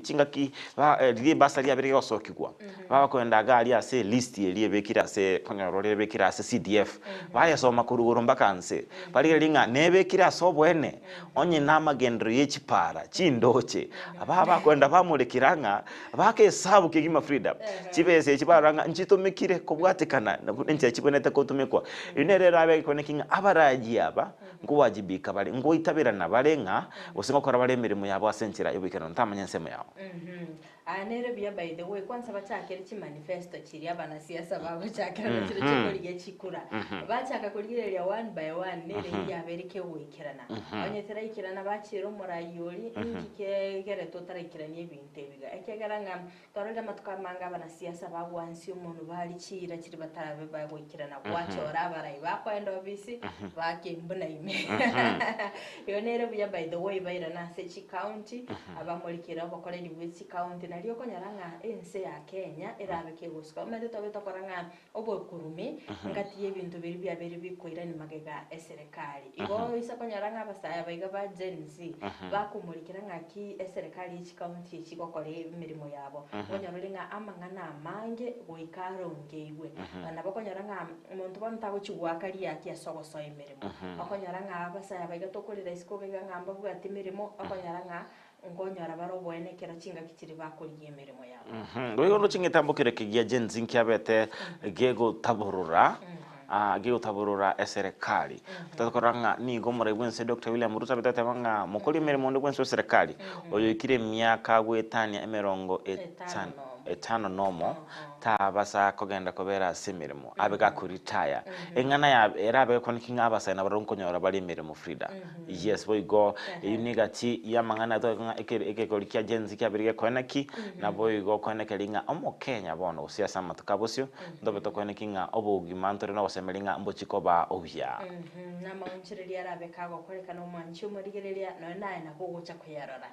B: chingaki riria ebasari yabere egosokigwa, baba kogenda iga aria ase elist eria ebekire ase konyora ore ebekire ase CDF, bayesoma korwa igoro mpaka nse, barigereria ng'a nebekire ase oboene, onye na amagenderero ye chipara, chindoche, baba bakogenda bamorekera ng'a baka esabu kegima Frida, chibesa echi barora ng'a nchitomekire kobwatekana na enchera chibwenerete gotumekwa. Eyio nere erabe egekoneki ng'a abarayia aba. Nkowajibika bare, nkoitaberana bare ng'a gose ngokora bare emeremo yabo ase enchera y'oboikeranu, ntamanya ensemo yao.
C: Aya nere buya by the way, kwanza bachakere chimanifesto chiria abanasiasa bagochakera nachire chikorigia chikura. Bachaka korigereria one by one nere yabeire kegoikerana. Onye teraikerana bachiera omorai oria inki kegerete otaraikerania ebinto ebiga. Ekiagera ng'a twarorire amatuko amange abanasiasa bagwansia omonwe baria chiira chiria batarabe bagoikerana gwachora abarai bakoenda ofisi bakembuna ime. Igo nere buya by the way bairane ase chicounty abamorikire obokoreri bwe chicounty nario okonyora ng'a ense ya Kenya erabe kegosuka. Omanyete tobe tokora ng'a obokurumi ngati ya ebinto biria biabeire bikoirania magega eserekari. Igo oise konyora ng'a abasae aba iga ba Gen Z bakomorikera ng'aki eserekari ye chicounty echi igokora emeremo yabo, okonyora ore ng'a amang'ana amange goika arongeigwe. Nabo okonyora ng'a omonto bono tagochi goaka riaki ase ogosoa emeremo. Okonyora ng'a abasae aba iga tokorera isiko iga ng'a mbabwati emeremo, okonyora ng'a nkonyora bare oboene ekero chingaki chiria bakorigia emeremo yabo.
B: Boigo ndoche ngetambo kere ekegiya Gen Z nkiabete gegotaborora gegotaborora eserekari. Tokorora ng'a nigo omorai bwense Doctor William Ruto abete ateba ng'a mokori emeremo onde bwensi bw'eserekari oyoikire emiaka goetania emerongo etano etano nomo tabasa kogenda kobera ase emeremo abe gakoretire. Eng'ana ya erabe gekwana ki ng'a abasae nabarabwo nkonyora bare emeremo Frida. Yes boigo eyio negati y'amang'ana atoke ng'a ekere ekegori kia Gen Z kiabeire gekoena ki, naboigo koenekeria ng'a omokenya bono gose ase amatuko abosio, ntobe tokoeneki ng'a obogima ntore nogosemeria ng'a mbochie koba obuya.
C: Namaonchoreria arabe kagokorekana omwanchi omorigereria, nonya naye nabo ogocha koyarora.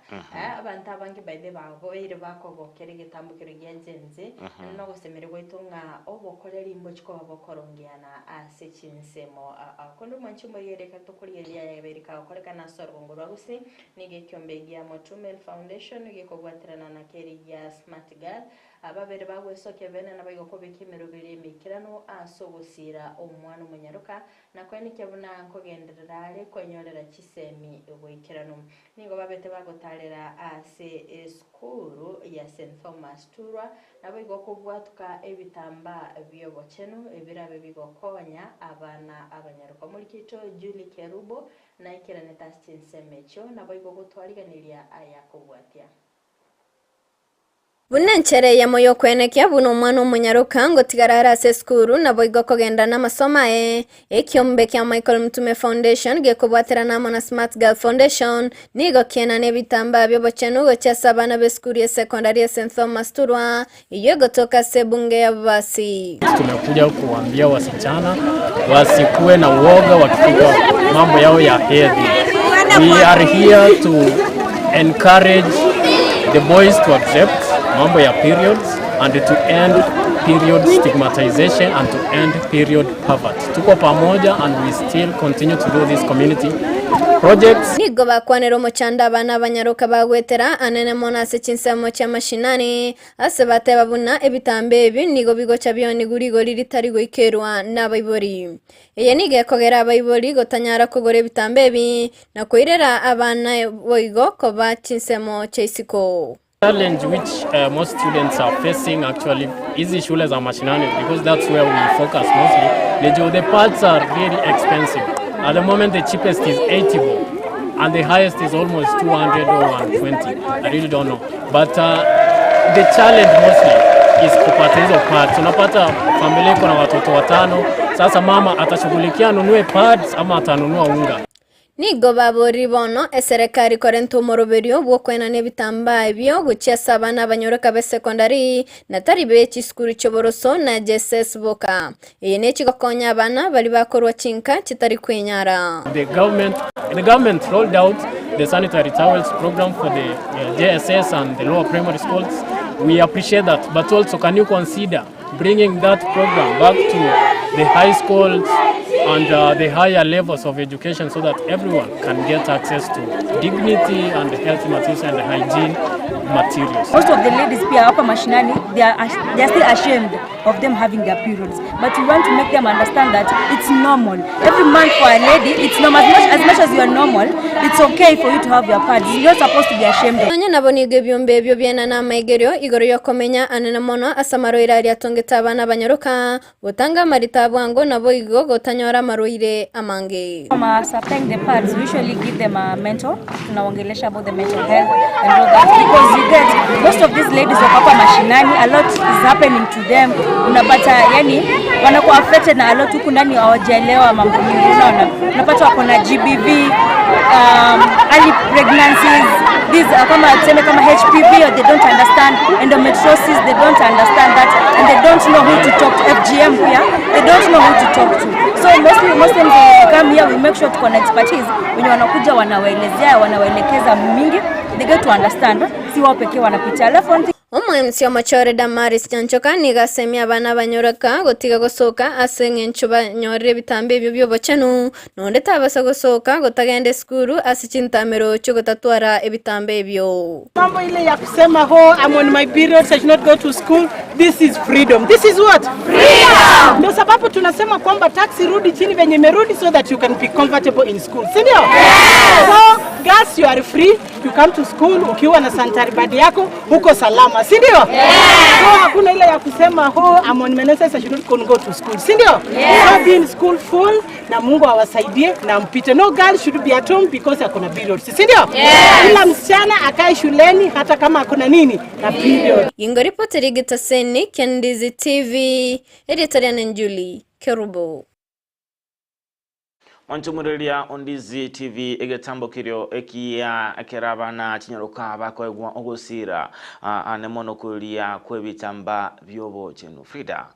C: Abanto abange by the babeire bakogokera egetambo keria gia Gen Z, naende nogosemeria gwaito ng'a obokoreri mbochie koba bokorongeana ase chinsemo. Korende omwanchi omorigereria ekero tokorigereria ayabeire kagokorekana ase orogongo rwa Gusii, nigo ekiombe gia Motumel Foundation gekobwaterana na keria gia Smart Girl, Ababere bagwesokia bene naboigo kobeka emeroberi emeikeranu ase ogosiira omwana omonyaroka, na koenekia buna nkogenderera are kwenyorera chisemi goikeranu. Nigo babete bagotaarera ase esukuru ya St Thomas Turwa, naboigo kobwatuka ebitambaa bi'obochenu ebirabe bigokonya abana abanyaroka. Omorikito Julie Kerubo naikeranete ase chinsemo echio, naboigo gotwariganiria aya kobwatia.
G: Buna enchera eyemo y'okwenekia buna omwana omonyaroka ngotigara are ase esukuru naboigo kogenda namasomo aye, ekiombe kia Michael Mtume Foundation gekobwaterana amo na Smart Girl Foundation nigo kienana ebitambaa bi'obochenu gochia ase abana b'esukuru y'esekondari ya St Thomas Turwa eyio egotoka ase ebunge ya Bobasi.
H: Tumekuja kuambia wasichana wasikuwe na uoga wakifika mambo yao ya hedhi. We are here to encourage the boys to accept mambo ya periods and to end period stigmatization and to end period poverty. Tuko pamoja and we still continue to do this community projects.
G: Nigo bakwanera omochando abana abanyaroka bagwetera anene mono ase chinsemo chi'amashinani, Ase bateba buna ebitambe ebi nigo bigocha bionigwe rigori ritari goikerwa nabaibori. Eye nigo ekogera abaibori gotanyara kogora ebitambe ebi na koirera abana boigo koba chinsemo chia isiko.
H: Challenge which uh, most students are facing actually hizi shule za mashinani because that's where we focus mostly ni the pads are very expensive at the moment the cheapest is 80 bob and the highest is almost 200 or 120 I really don't know but uh, the challenge mostly is kupata hizo pads. Unapata familia iko na watoto watano, sasa mama atashughulikia anunue pads ama atanunua unga.
G: Nigo baborire bono eserekari korenta omoroberio bw'okoenana ebitambaa ebio gochia ase abana abanyoroka b'esekondari na tari be chisukuru chi'oboroso na JSS boka. Eye nechigokonya abana baria bakorwa chinka chitari kwenyara.
H: The government, the government rolled out the sanitary towels program for the uh, JSS and the lower primary schools. We appreciate that, but also can you consider bringing that program back to the high schools and uh, the higher levels of education so that everyone can get access to dignity and health materials and hygiene materials.
I: Most of the ladies pia hapa mashinani they are, they are still ashamed of them having their periods but we want to make them understand that it's normal every month for a lady it's normal as much as, much as you are normal it's okay for you to have your pads you're not supposed to be ashamed of
G: Nonya nabo nigo ebiombe ebio bienana amaigerio igoro y'okomenya anene mono ase amarwaire aria atongete abana abanyaroka, gotanga amarita a bwango naboigo gotanyora. konyora amarwaire amange.
I: From uh, supplying the pads, we usually give them a mental, tunaongelesha about the mental health and all that because you get most of these ladies wako hapa mashinani, a lot is happening to them. Unapata yani wanakuwa affected na a lot huku ndani hawajaelewa mambo mingi, unaona, unapata wako na GBV um, early pregnancies these uh, kama tuseme kama HPV or they don't understand endometriosis they don't understand that and they don't know who to talk to FGM pia they don't know who to talk to so mostly most times when we come here we make sure tuko na expertise wenye wanakuja wanawaelezea wanawaelekeza mingi they get to understand si wao pekee wanapitia alafu one thing
G: Omoemsi omochore Damaris Nyanchoka nigo asemia abana abanyoreka gotiga gosoka ase eng'encho banyorire ebitambe ebio bi'obochenu, na onde tabasa gosoka gotagenda esukuru ase chintamero chi'ogotatwara ebitambe ebio.
J: Mambo ile ya kusema ho I'm on my periods I should not go to school this is freedom this is what freedom ndio sababu tunasema kwamba tax irudi chini venye imerudi so that you can be comfortable in school si ndio yes. so girls you are free you come to school ukiwa na sanitary pad yako uko salama si ndio yes. so hakuna ile ya kusema ho I'm on menses I should not go to school si ndio yes. so be in school full na Mungu awasaidie na mpite. No girl should be at home because akona periods, si ndio? Yes. Kila msichana akae shuleni hata kama akona nini na period.
G: Ingoripoteri Gitaseni, Kendizi TV, erieta riane Julie Kerubo.
B: Mwanchomoreria Ondizi TV egetambo kirio ekiya ekero abana chinyaroka bakoegwa ogosira ane mono koria kwebitamba biobochenu Frida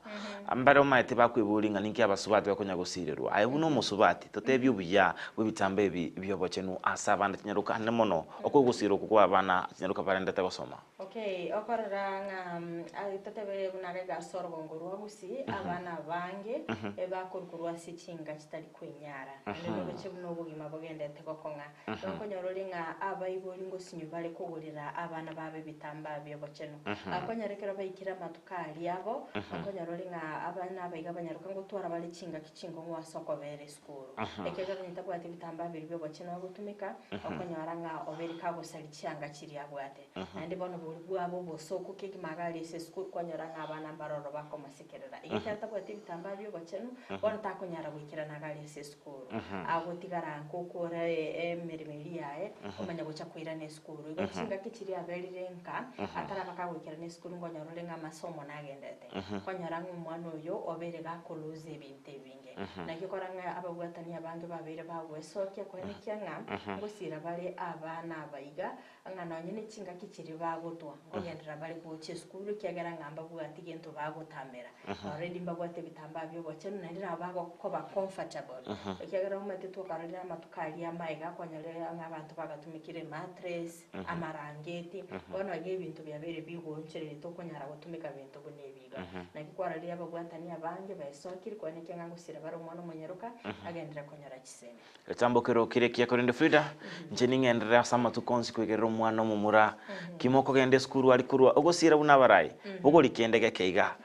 B: mbare omaete bakwebori ng'a ninki abasubati bakonya gosirerwa aye buna omosubati totebie obuya bw'ebitamba ebi biobochenu ase abana chinyaroka ane mono okogosira okwo kwa abana chinyaroka barendete gosoma.
C: Okay, okorora ng'a mm, totebe buna iga ase orogongo rwa Gusii, abana abange ebakorwa korwa ase chinka chitari kwenyara, naende noroche buna obogima bogendete gokong'a. Nokonyora ore ng'a abaibori ngosinywa bare kogorera abana babo ebitambaa bi'obochenu. Akonyora ekero baikire amatuko aria abo, okonyora ore ng'a abana aba iga banyaroka ngotwara bare chingaki chinkong'u ase okobera esukuru. Ekiagera onye tabwati ebitambaa biria bi'obochenu agotumeka, okonyora ng'a obeire kagosaria chianga chiria abwate. Naende bono boria bwabo obosooku kegima iga aria ase esukuru kwanyora ng'a abana mbaroro bakomosekerera. Iga ekero atabwati ebitambaa bi'obochenu, bono takonyara goikerana iga aria ase esukuru. Agotigara nkokora emeremo eria yaye, omanya gocha koirana esukuru. Igo chingaki chiria aberire nka, ataraba kagoikerana esukuru nkonyora ore ng'a amasomo nagendete. Kwanyora ng'a omwana oyo obeire gakoluza ebinto ebinge. Naki okora ng'a ababwatani abange babeire bagwesokia koenekia ng'a ngosira bare abana aba iga, Ng'a nonye ne chingaki chiria bagotwa, nkogenderera bare gocha esukuru, ekiagera ng'a mbabwati gento bagotamera. Already mbabwate ebitambaa bi'obochenu, naende nabo bagokoba comfortable. Ekiagera omanyete twakarorire amatuko aria amaega, kwanyorire ng'a abanto bagatumekire emattress, amarangeti, bono iga ebinto biabeire bigoonchoreria tokonyara gotumeka binto buna ebi iga. Naki kwarorire ababwatani abange baesokire, koenekia ng'a ngosira bare omwana omonyaroka, agenderere konyora chisemi.
B: Getambokero kere ekiya korende Frida, inche ning'enderere ase amatuko onsi kwegerera omwana omomura. Kimo okogenda esukuru aria korwa ogosiira buna abarai, bogori kende geke iga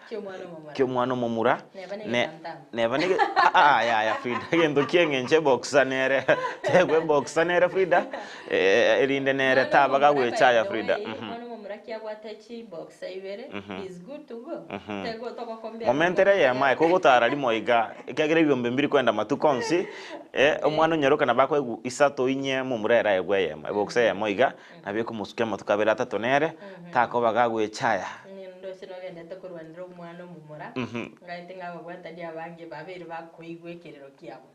B: ki'omwana omomura ne neba nege aa yaya Frida egento ki'eng'encho eboxer nere tegwa eboxer nere Frida erinde nere taba gagwechaya Frida. Momentere eyemo aye kogotara rimo iga, ekiagera ebiombe mbiri kwenda amatuko onsi, omwana onyaroka nabo akoegwa isato inye momura ere aegwe eyemo, ebox eyemo iga, nabo ekomosukia amatuko abere atato nere, takoba gagwechaya.
C: Ndoche nogendete korwanera omwana omomura, ngaete ng'a ababwatani abange babeire bakoigwa ekerero kiabo.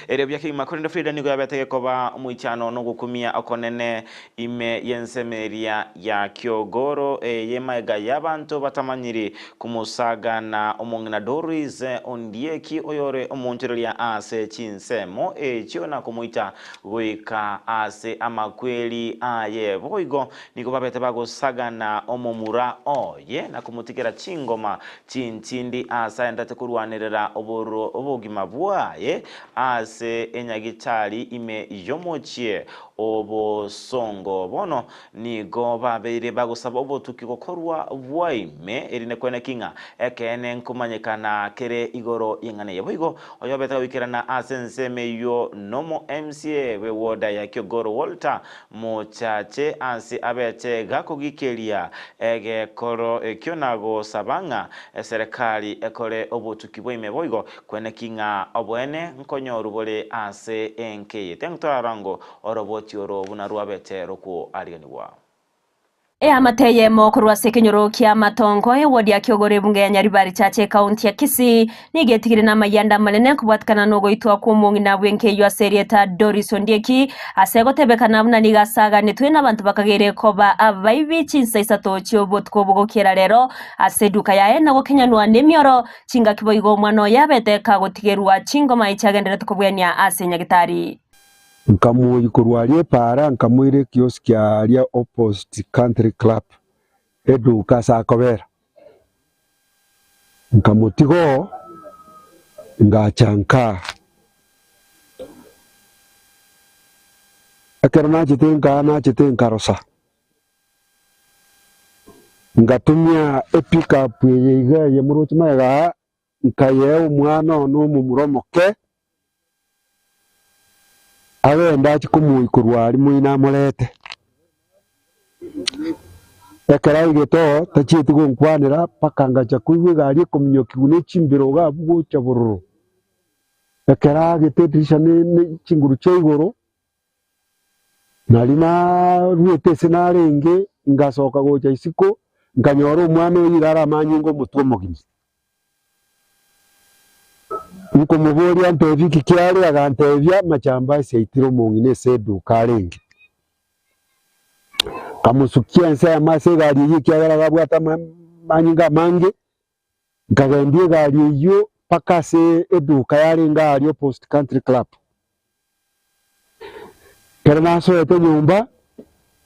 B: Erio buya kegima korende Frida nigo yabete gekoba omoichano na ogokumia okonene ime y'ensemo eria ya Kiogoro eye y'emaega y'abanto batamanyiri komosaga na omong'ina Doris Ondieki oyore omoonchoreria ase chinsemo echio na komoita goika ase amakweri aye. Boigo nigo babete bagosagana omomura oye na komotigera chingoma Chintindi aase aendete korwanerera obogima bwaye ase enyagitari ime y'omochie obosongo. Bono nigo babeire bagosaba obotuki gokorwa bwaime, erinde kweneki ng'a ekeene nkomanyekana kere igoro y'eng'ana eye. Boigo oyobete goikerana ase ensemo eyio nomo MCA bw'ewoda ya Kiogoro Walter Mochache ase abete gakogikeria egekoro ekio na. gosaba ng'a eserekari ekore obotuki bwa ime boigo kweneki ng'a oboene nkonyoru bore ase enka eye. Teng'torara oroboti oro buna rwabete rokoariganigwa.
K: Eamate eyemo korwa ase ekenyoro kia Matongo, ewodi ya Kiogoro ebunge ya Nyaribari Chache ekaunti ya Kisii, nigo etigire namayianda amanene kobwatikana nogoitwa kw'omong'ina bw'enka eyio ase erieta Doris Ondieki, ase egotebekana buna nigo asaganetwe nabanto bakageire koba abaibi chinsa isato chi'obotuko obogokiera rero ase eduka yaye na gokenyanwa nemioro chingaki boigo omwana oye abete kagotigerwa chingoma echiagenderete kobwenia ase nyagitari.
L: Nkamoyia korwa aria epaara, nkamoira ekioski aria opposite Country Club, eduka ase akobera. Nkamotiga oo, ngacha nkaa. Ekero nachete nkaa nachete nkarosa, ngatumia epickup eye iga eye moroche magega aa, Nkayea omwana one omomura omoke, agende achie komoyia korwa aria moino amorete. Ekero aigete oo, tachieti gonkwanera mpaka ngacha koigwa egari ekominyokigwa ne chimbero iga abwo gocha bororo. Ekero aagete edirisha ne ne chinguru chia igoro, Nario naruete ase narenge, ngasoka gocha isiko, nkanyora omwana oyio iga are amanyinga omotwe omogima. Nkomoboria antebie ki kiare, agantebia amachambasi aitire omong'ina ase eduka arenge. Nkamosukia ensemo ase egari eyio ekiagera abwate amanyinga amange, nkagendia egari eyio mpaka ase eduka yarenge aria opposite Country Club. Ekero nasoete nyomba,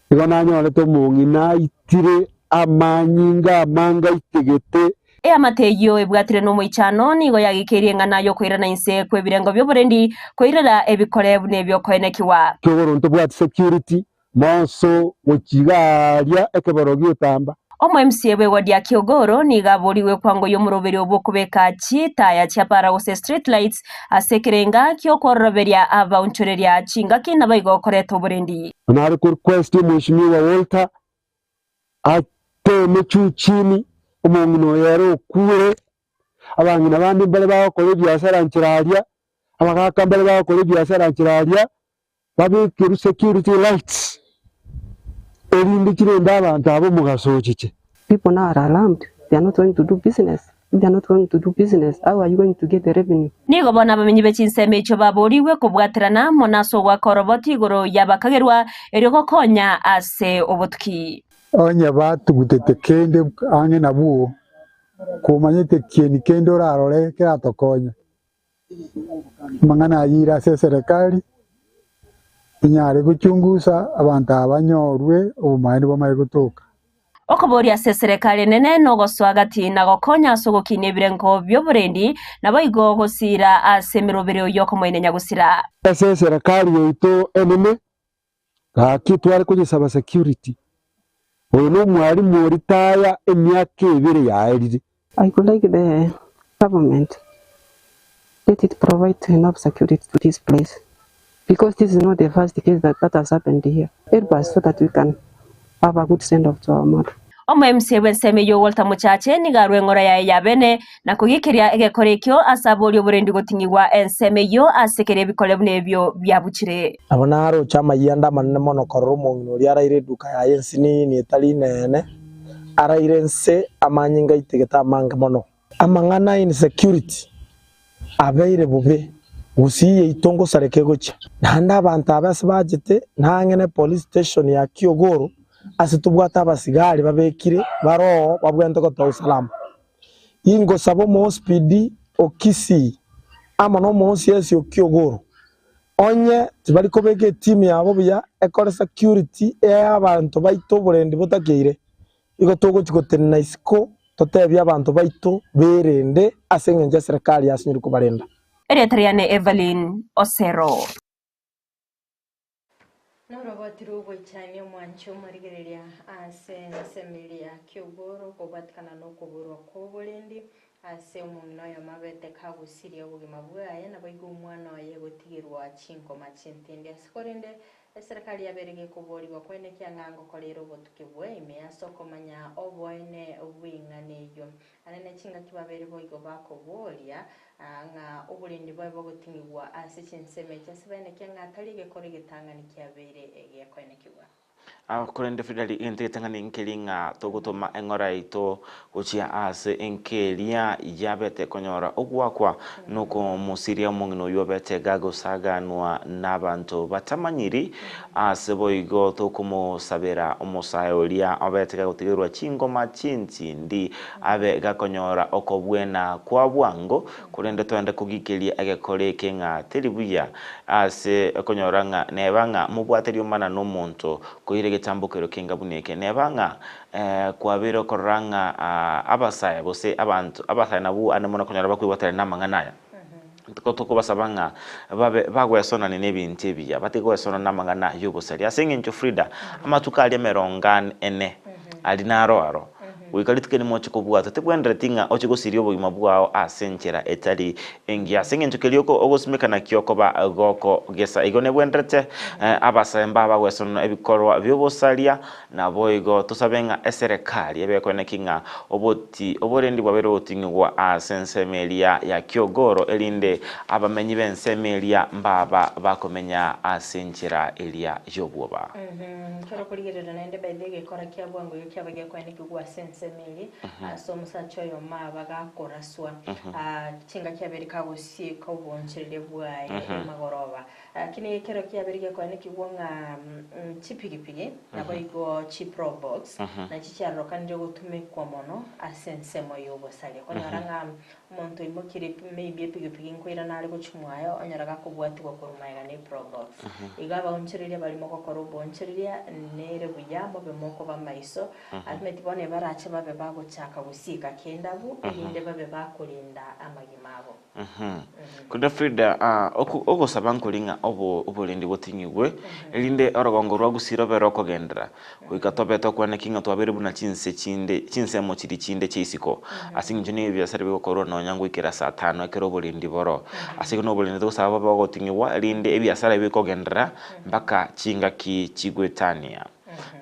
L: nigo nanyorete omong'ina aitire amanyinga amange aitegete.
K: Eamate eyio ebwatire nomoichano nigo yagikeirie eng'ana y'okoirana inse kw'ebirengo bi'oborendi, koirera ebikore buna ebi'okoenekigwa.
L: Kiogoro ntobwati security, Monso gochia iga aaria ekeboro gi'otamba.
K: Omo-MCA bw'ewodi ya Kiogoro nigo aborigwe kwangoyia omoroberio bw'okobeka chitaya chia para gose street lights ase ekerenga gi'okwororoberia abaonchoreria chingaki naboigo koreta oborendi.
L: Nare ko request omweshimiwa Walter ateme juu chini omong'ina oyo ere okure, abang'ina bande mbare bagokora ebiasara nchera aria, abagaka mbare bagokora ebiasara nchera aria, Babekerwe security lights, erinde chirende abanto aba omogaso ochiche.
M: People now are alarmed, they are not going to do business, if they are not going to do business how are you going to get the revenue?
K: Nigo bono abamenyi be chinsemo echio baboorigwe kobwaterana mono ase ogoaka oroboti igoro y'abakagerwa, erio gokonya ase obotuki.
N: Onye batugutete kende ang'e nabwo, komanyete kieni kende orarore keratokonye. Amang'ana ayio ire ase eserekari, enyare gochungusa abanto aba banyorwe obomaene bwamaye gotoka.
K: Okoboria ase eserekari enene nogosoa gati na gokonya ase ogokinia ebirengo bi'oborendi, naboigo gosiira ase emeroberio y'okomoina nyagosira.
L: Ase eserekari yaito enene, gaki tware koyesaba security, oyo nomwalimu oritaya emiaka ebere yaerire.
M: I could like the government let it provide enough security to this place because this is not the first case that, that has happened here. Help us so that we can have a good send off to our mother.
K: Omo-MC bw'ensemo eyio Walter Mochache nigo arwe eng'ora yaye ya bene na kogiikeria egekora ekio ase aborie oborendi goting'igwa ensemo eyio ase keria ebikore buna ebio biabuchire.
O: Nabo naroche amayianda amanene mono korora omong'ina oria araire eduka yaye ensinini etari inene, araire inse amanyinga aitegete amange mono. Amang'ana a insecurity abeire bobe, gusii yaito ngosareka egochia. Naende abanto aba ase bachete nang'e ne police station ya Kiogoro ase tobwate abasigari babekire bare oo babwenerete gotoa usalama. Ingosaba omo-OCPD o Kisii amo na omo-OCS o Kiogoro onye tibari kobeka etimu yabo buya ekore security eyabanto baito oborendi botakeire, Igo togochia gotenena isiko totebie abanto baito berende ase engencho eserekari yasinyire kobarenda.
K: Erieta riane Evelyn Osero.
C: Noroboti rw'ogoichania omwanchi omorigereria ase ensemo eria ya Kiogoro kobwatikana nokoborwa kw'oborendi. Ase omong'ina oyomo abete kagusirie obogima bwaye, naboigo omwana oye gotigerwa chinkoma chintindi. Ase korende eserekari yabeire gekoborigwa koenekia ng'a ngokorera obotuki bw'eime ase okomanya oboene bw'eng'ana eyio. Aria ne chingaki babeire boigo bakoboria ng'a oborendi bwaye bogoting'igwa ase chinsemo echi ase baenekia ng'a tari egekoro egetang'ani kiabeire gekoenekigwa.
B: Korende Fideli, egento egetang'ani nkeri ng'a togotoma eng'ora yaito gochia ase enka eria yabete konyora ogoakwa nokomosiria omong'ina oyio obete gagosaganwa nabanto batamanyiri. Ase boigo tokomosabera omosae oria obete gagotigerwa chingoma chintindi abe gakonyora okobwena kwa bwango, korende toende kogikeria egekora eke ng'a teri buya Ase okonyora ng'a neba ng'a mobwate riomana nomonto koira egetambokero kenga buna eke, neba ng'a kwabeire okorora ng'a abasae gose abanto abasae nabwo ande mono okonyora bakoigwaterania namang'ana aya, ntuko tokobasaba ng'a babe bagwesonania nebinto ebiya, batige gwesonana namang'ana yobosaria. Ase eng'encho Frida, amatuko aria emerongo ene aria naro aro. Goika rituko erimo oche kobwatwa, tebwenereti ng'a oche gosiria obogima bwao ase enchera etari engiya. Ase engencho keria ogosimeka nakio okoba gokogesa. Igo nebwenerete abasae mbabe bagwesonera ebikorwa bi'obosaria, naboigo tosabe ng'a eserekari ebe ekoeneki ng'a oboti oborendi bwabeire ogoting'igwa ase ensemo eria ya kiogoro, erinde abamenyi b'ensemo eria mbaba bakomenya ase enchera eria y'obwoba.
C: Ekero okorigereria naende by the egekora kia bwango iga kiaba gekoenekigwa ase ensemo eria, ase omosacha oyomo aba gakoraswa, chingaki abere kagosieka obonchereria bwaye emagoroba. Lakini ekero kiabeire gekoenekigwa ng'a chipigipigi naboigo chiprobox nachi chiarokanire gotumekwa mono ase ensemo y'obosaria. Okonyora ng'a Omonto oimokirie maybe epigipigi nkoirana are gochia mwaye onyora gakobwatigwa korwa magega ne probox. Igo abaonchoreria baria mogokora oboonchoreria nere buya mobe mokoba amaiso ultimately bono ebarache babe bagochaka gosieka kende abwo erinde babe bakorinda amagima abo.
B: Korende Frida, ogosaba nkori ng'a oborendi botinyigwe, erinde orogongo rwa Gusii robe rokogenderera. Goika tobe tokwaneki ng'a twabeire buna chinse chinde, chinsemo chiria chinde chia isiko, ase eng'encho nigo ebiasara bigokorwa nonya ngoikera saa tano ekero oborendi boro. Ase igo noborendi togosaba bobe ogoting'igwa, erinde ebiasara ebi bikogenderera mpaka chingaki chigwetania.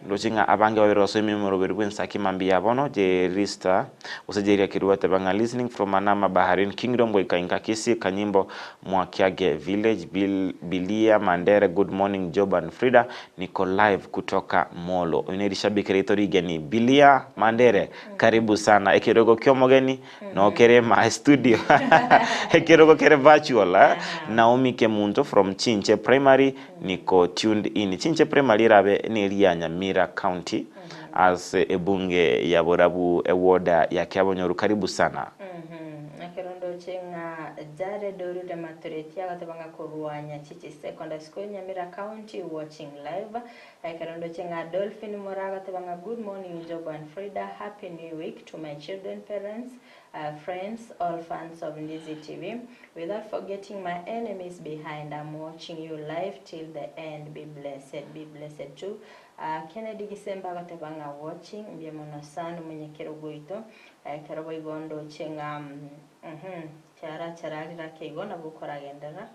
B: Ndoche ng'a abange babere basoime omoroberi bw'ensaki mambia ya bono, Jerista, gose Jeria Kirwa ateba ng'a listening from Manama Bahrain Kingdom goika inka Kisii Kanyimbo Mwakiage Village Bil Bilia Mandere good morning Job and Frida Niko live kutoka Molo. Oyo nerishabiki riaito rigeni Bilia Mandere karibu sana ekerogo kiomogeni no kere my studio ekerogo kere virtual eh? Naomi Kemunto from Chinche Primary niko tuned in Chinche Primary erabe neria Nyamira County ase ebunge ya Borabu ewoda ya Kiabonyoru karibu sana.
C: Ekero ndoche ng'a Jared orure Matureti agoteba ng'a korwa Nyachichi Secondary School Nyamira County watching live. Ekero ndoche ng'a Dolphin Moraa agoteba ng'a good morning Job and Frida happy new week to my children parents friends all fans of Ndizi TV without forgetting my enemies behind I'm watching you live till the end be blessed be blessed too Kennedy Gisemba agoteba ng'a watching mbuya mono sana omonyakerogo oito Ekero boigo ndoche ng'a uhum, chiarachararire ake igo nabo okoragenderera.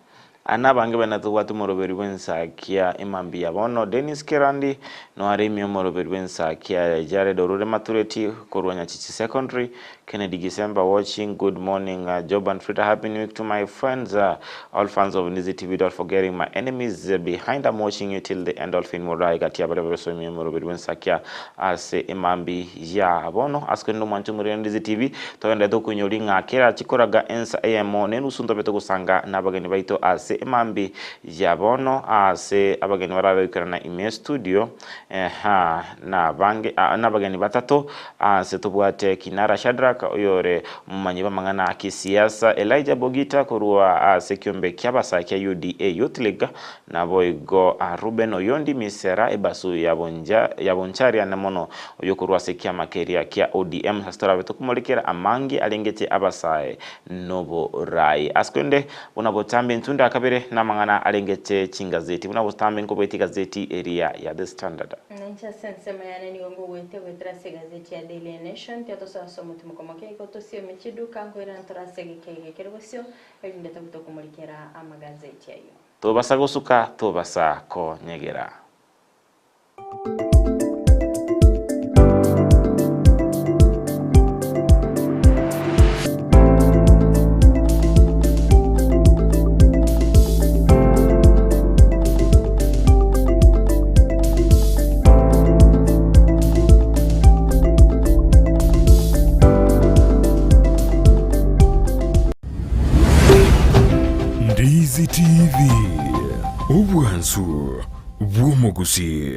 B: Aya nabange bene tobwate omoroberi bw'ensakia emambia bono Dennis Kerandi noare ime omoroberi bw'ensakia Jared Orure Matureti korwa Nyachichi Secondary Kennedy Gisemba watching good morning Job and Frida happy new week to my friends all fans of Ndizi TV don't forgetting my enemies behind I'm watching you till the end Dolphin Murai gati ya baria babesomie omoroberi bw'ensakia Ase emambi ya bono, ase korende omwanche omorero Ndizi TV, togenderete okoinyoria ng'a kera chikoraga ensa eyemo nenusu ntobe togosanga nabageni baito ase emambi ya bono ase abageni barabe goikerana ime estudio eeh nabange nabageni batato ase tobwate Kinara Shadrack oyore omomanyi bw'amang'ana a kisiasa, Elijah Bogita korwa ase ekiombe ki'abasae kia UDA Youth League, Naboigo Ruben oyondi Misera, ebasu ya Bonchari ane mono, oyokorwa ase ekiama keria kia ODM, ase torabe tokomorekera amange arengete abasae noborai. Ase korende buna botambe intwe ndakabere namang'ana arengete chingazeti, buna botambe nkoboetie egazeti eria ya The Standard.
C: Inche ase ensemo yane nigo ngogoetia goetera ase egazeti ya Daily Nation, tiga tosoe ase omotimoko moke igo tosiome chiduka nkoirana tore ase egeka ege kere bosio, erinde tobute okomorikera amagazeti ayio.
B: Tobasa gosuka, tobasa konyegera.
A: Ndizi TV, obwansu bw'omogusii.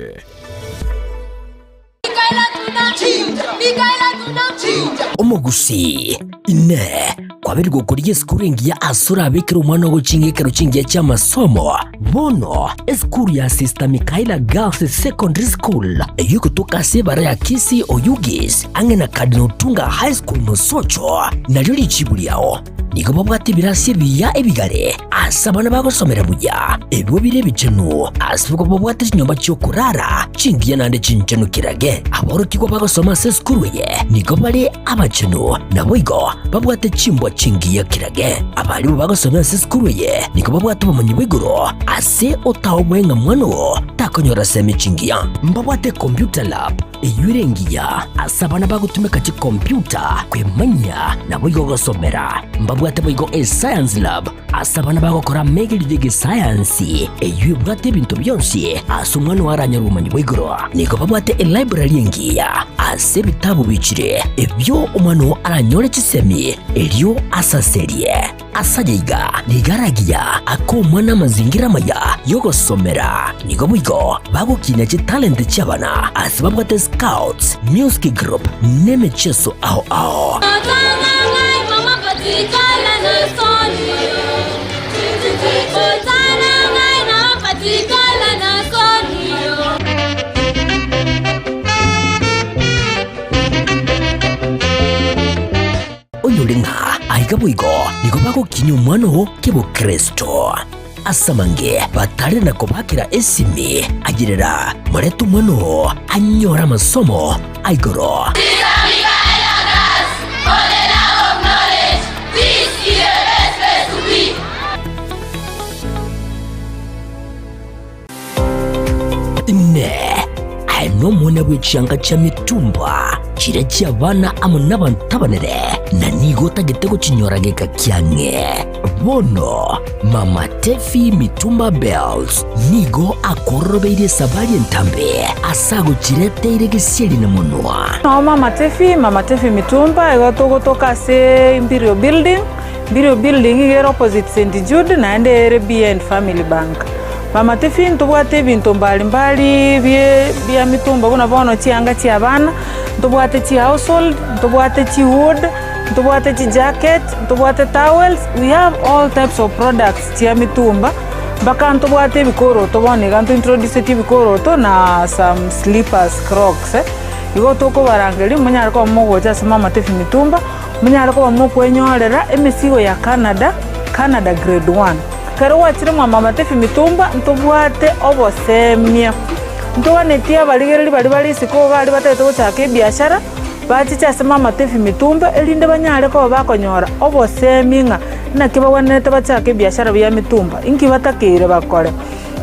P: Omogusii, Inee! Kwabeire gokorigia esukuru engiya ase orabekere omwana ogochinga ekero chingiya chi'amasomo? Bono, esukuru ya Sister Michaela Girls Secondary School, eyio egotoka ase ebara ya Kisii Oyugis, ang'e na Cardinal Otunga High School Mosocho, nario richibu riao. Nigo babwate ebirasi ebiya ebigare ase abana bagosomera buya, ebio bire ebichenu, ase igo babwate chinyomba chi'okorara chingiya naende chinchenu kirage. Aborokigwa bagosoma ase esukuru eye nigo bare abachenu, naboigo babwate chimbwa chingiya kirage. Abarimu bagosomera ase esukuru eye nigo babwate obomanyi bwa igoro ase otaoboe ng'a mwana oo takonyora semi chingiya. Mbabwate computer lab Eyio ere engiya ase abana bagotumeka chikompiuta kwemanyia naboigo gosomera. Mbabwate boigo eScience Lab ase abana bagokora amegerio y'egesayansi, eyio ebwate ebinto bionsi ase omwana oo aranyore obomanyi bwa igoro. Nigo babwate elibrary engiya ase ebitabu bichire ebio omwana oo aranyore chisemi erio asaserie. Ase aya iga nigo aragiya ake omwana amazingira amaya y'ogosomera. Nigo boigo bagokinia chitalenti chi'abana ase babwate scouts, music group, n'emecheso ao ao. Onyore ng'a aiga boigo nigo bagokinyia omwana oo kebokristo. Ase amange batare na kobakera esimi, ayerera morete omwana oo anyore amasomo a igoro. Inee! Aye nomwana bwe chianga chia mitumba, chiria chi'abana amo nabanto abanene, na nigo otagete gochinyora geka kiang'e? Bono Mama Tefi Mitumba Bells nigo akororobeirie esabari entambe ase agochireteire gesieri na monwa.
Q: Nao Mama Tefi, Mama Tefi Mitumba, igo togotoka ase Imperial Building, Imperial Building iga ere opposite St Jude naende ere behind Family Bank. Mama Tefi ntobwate ebinto mbari mbari bie bia mitumba buna bono chianga chia abana, ntobwate chi household, ntobwate chi wood, ntobwate chi jacket, ntobwate towels, we have all types of products chia mitumba, mpaka ntobwate ebikoroto bono iga nto introduceti ebikoroto na some slippers, crocs. Igo tokobarangeria monyare koba mogocha ase Mama Tefi Mitumba, Monyare koba mokwenyorera emesigo ya Canada, Canada grade one. Ekero gwachire mwa Mama Tefi Mitumba ntobwate obosemia. Ntoganetie abarigereria baria bare isiko iga aria batagete gochaka ebiashara, bachiche ase Mama Tefi Mitumba erinde banyare koba bakonyora obosemia ng'a naki bagwenerete bachake ebiashara bia mitumba, inki batakeire bakore.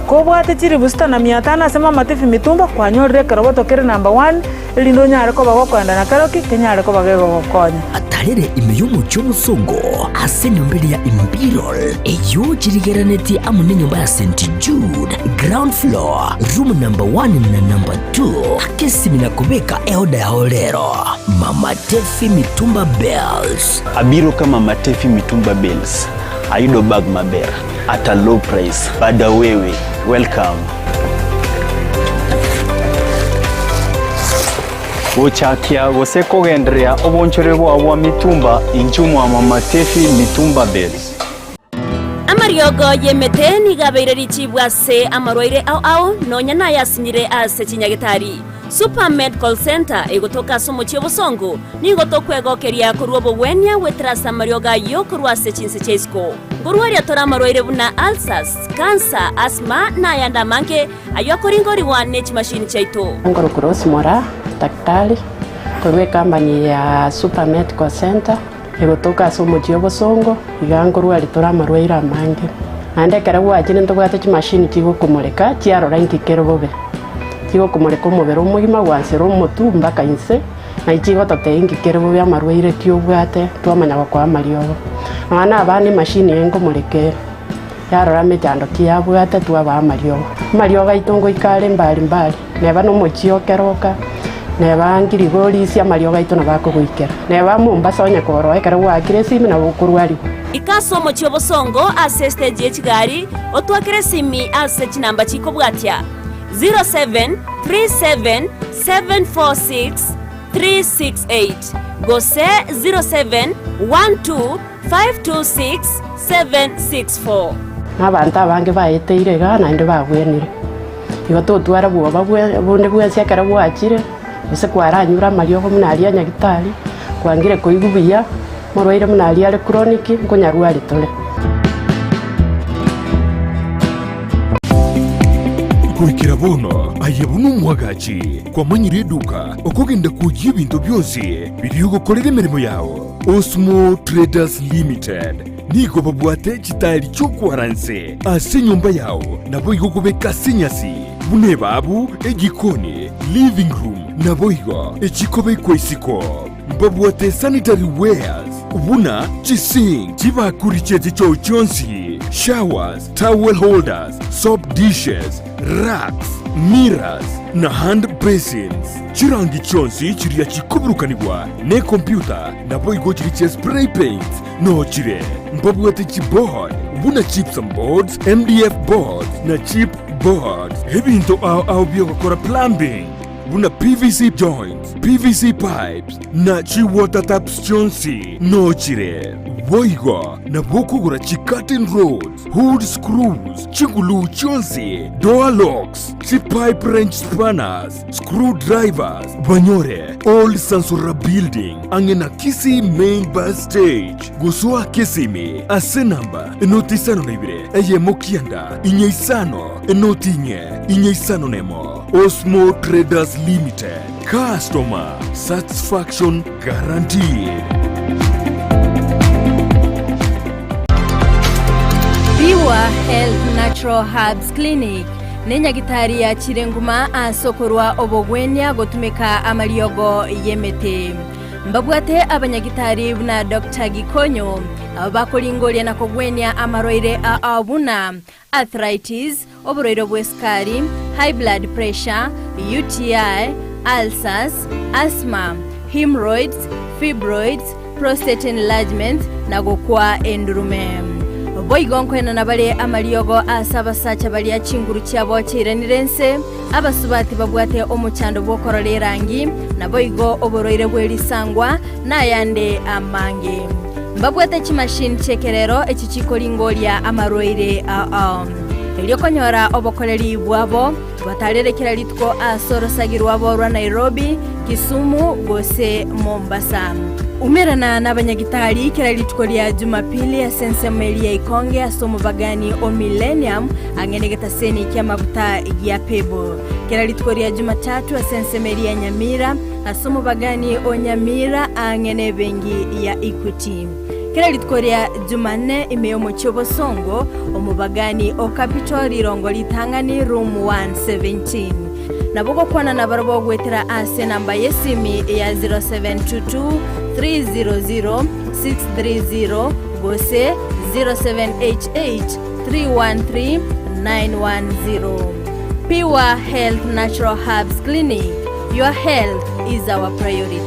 Q: Kobwate chilifu sita na mia tano ase Mama Tefi Mitumba, kwanyorire ekeroboto kere number one, erinde onyare koba gokoenda na keroki kenyare koba gegogokonya.
P: Atarere ime y'omochie omosongo ase enyomba eria ya Imperial, eyio chirigerenetie amo nenyomba ya St Jude, ground floor, room number one na number two. Akesimi na kobeka eoda yao rero. Mama Tefi Mitumba Bales.
R: Abiro ka Mama Tefi Mitumba Bales, ayudo bag maber at a low price. Bada wewe, welcome.
S: Gochakia gose kogendereria obonchore bwao bwa mitumba inchuo mwa Mama Tefi Mitumba Bales.
K: Amariogo y'emete nigo abeire richibu ase amarwaire ao ao, nonya nayasinyire ase chinyagetari. Super Medical Centre egotoka ase omochie obosongo, nigo tokwegokeria korwa obogwenia goetera ase amariogo ayio korwa ase chinse chia isiko. Nkorwaria tore amarwaire buna ulcers, cancer, asthma, na ayande amange, ayio akoringorigwa ne chimashini chiaito.
T: Nkorokwa Rose Moraa, daktari, korwa ecompany ya Super Medical Centre, egotoka ase omochie o Bosongo, iga nkorwaria tore amarwaire amange. Naende ekero gwachire ntobwate chimashini chigokomoreka chiarora inki kere bobe. Chigokomoreka omobere omogima gwansera omotwe mpaka inse, Naki chigototebia inki kere bobe amarwaire ki obwate, twamanya gokoa amariogo. Nonya na abana emashini eye nkomoreka ere, yarora emechando ki yabwate twabaa amariogo. Amariogo aito ngoika are mbari mbari, neba na omochie o Keroka, neba Ngirigorisia amariogo aito nabo akogoikera. Neba Mombasa onye koroa ekero gwaakire esimi nabo okorwariwa.
K: Ika ase omochie o Bosongo ase estage ye chigari, otwakere esimi ase chinamba chikobwatia. 0737746368 gose 0712526764.
T: Na abanto abange baeteire igaa naende babwenire. Igo totwara bwoba bonde bwensi ekero bwachire, gose kwaranyure amariogo buna aria a nyagitari, kwangire koigwa buya, morwaire buna aria are chronic, nkonyarwari tore.
A: Goikera bono aye buna omwagachi kwamanyire eduka okogenda kwoyia ebinto bionsi biria ogokorera emeremo yao. Osmo Traders Limited nigo babwate chitaeri chi'okwara nse ase enyomba yao naboigo okobeka ase enyasi buna ebabu, ejikoni, living room naboigo echikobekwa isiko. Mbabwate sanitary wares buna chisink, chibakuri chie chichoo chionsi, showers, towel holders, soap dishes, racks, mirrors, na hand basins. Chirangi chionsi chiria chikoburukanigwa nekompyuta naboigo chiria chia spray paints noo chire. Mbabwate chiboard buna gypsum boards, MDF boards na chip boards. Ebinto ao ao biogokora plumbing. Buna PVC joints, PVC pipes, na chi water taps chionsi nochire. Boigo nabo okogora chi curtain rods, hood screws, chiguluu chionsi, door locks, chi pipe wrench spanners, screw drivers, banyore Old Sansora Building ang'e na Kisii Main Bus Stage. Gosoa Kisimi ase namba enoti isano na ibere eyemo kianda inye isano enoti inye inye isano nemo. Osmo Traders Limited, customer satisfaction guaranteed.
C: Biwa Health Natural Herbs Clinic nenyagitari yachire nguma ase okorwa obogwenia gotumeka amariogo y'emete. Mbabwate abanyagitari buna Doctor Gikonyo abo bakoringoria na kogwenia amarwaire ao buna arthritis, oborwaire bw'esukari, high blood pressure, UTI, ulcers, asthma, hemorrhoids, fibroids, prostate enlargement, na gokwa endurume. Boigo nkoenana bare amariogo ase abasacha baria chinguru chiabo chiairanire ense, abasubati babwate omochando bw'okorora erangi, naboigo oborwaire bwe risangwa, na ayande amange. Mbabwate chimashini chi'ekerero echi chikoringoria amarwaire ao. Erio konyora obokoreri bwabo, batarere kera rituko ase orosagi rwabo rwa Nairobi, Kisumu gose Mombasa. Umerana nabanyagitari kera rituko ria Jumapili ase ensemo eria ya Ikonge ase omobagani o Millennium ang'e negetaseni ki'amaguta gia Pebble. Kera rituko ria Jumatatu ase ensemo eria ya Nyamira Ase omobagani o Nyamira aang'e nebengi ya Equity. Kera rituko ria Jumanne ime y'omochie obosongo, omobagani o Capital rirongo ritang'ani room 117. Nabo gokwana nabarobwo goetera ase enamba y'esimi ya 0722 300 630 gose 0788 313 910. Pure Health Natural Herbs Clinic, your health is our priority.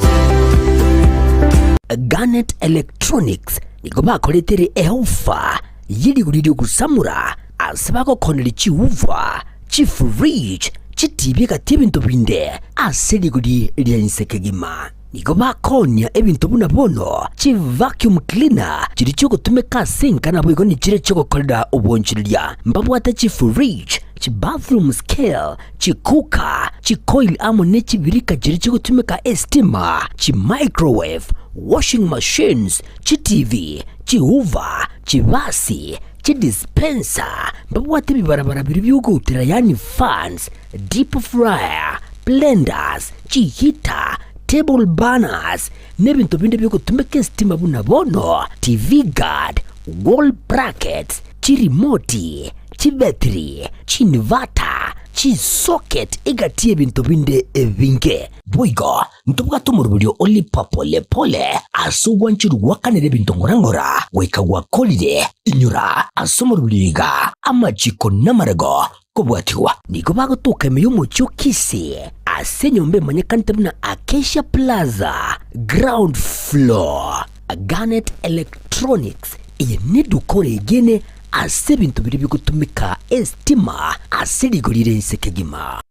P: Garnet Electronics nigo bakoretere eofa ye rigori ri'ogosamora ase bagokoneria chiuva, chifridge, chitibi egati ebinto binde ase rigori ria inse kegima. Nigo bakoonia ebinto buna bono chivacuum cleaner chiria chiogotumeka ase enka naboigo nichiria chiogokorera obonchoreria. Mbabwate chifridge, chibathroom scale, chicooker, chicoil amo ne chibirika chiria chigotumeka estima, chimicrowave, washing machines, chitivi, chihoover, chibasi, chidispenser, mbabwate ebibarabara biria biogoutera yaani fans, deep fryer, blenders, chiheater, table burners, na ebinto binde biogotumeka esitima buna bono TV guard, wall brackets, chirimoti, chibetiri, chiinverter, chisocket egati y'ebinto binde ebinge. Boigo ntobwate omoroberio o lipa pole pole ase ogwancherwa gwakanera ebinto ng'ora ng'ora goika gwakorire. Inyora ase omoroberio iga amachiko namarego kobwatigwa. Nigo bagotoka ime y'omochie o Kisii ase enyomba emanyekanete buna Acacia Plaza, ground floor. Garnet Electronics, eye neduka oregene ase ebinto biria bigotumeka estima ase rigori rire inse kegima.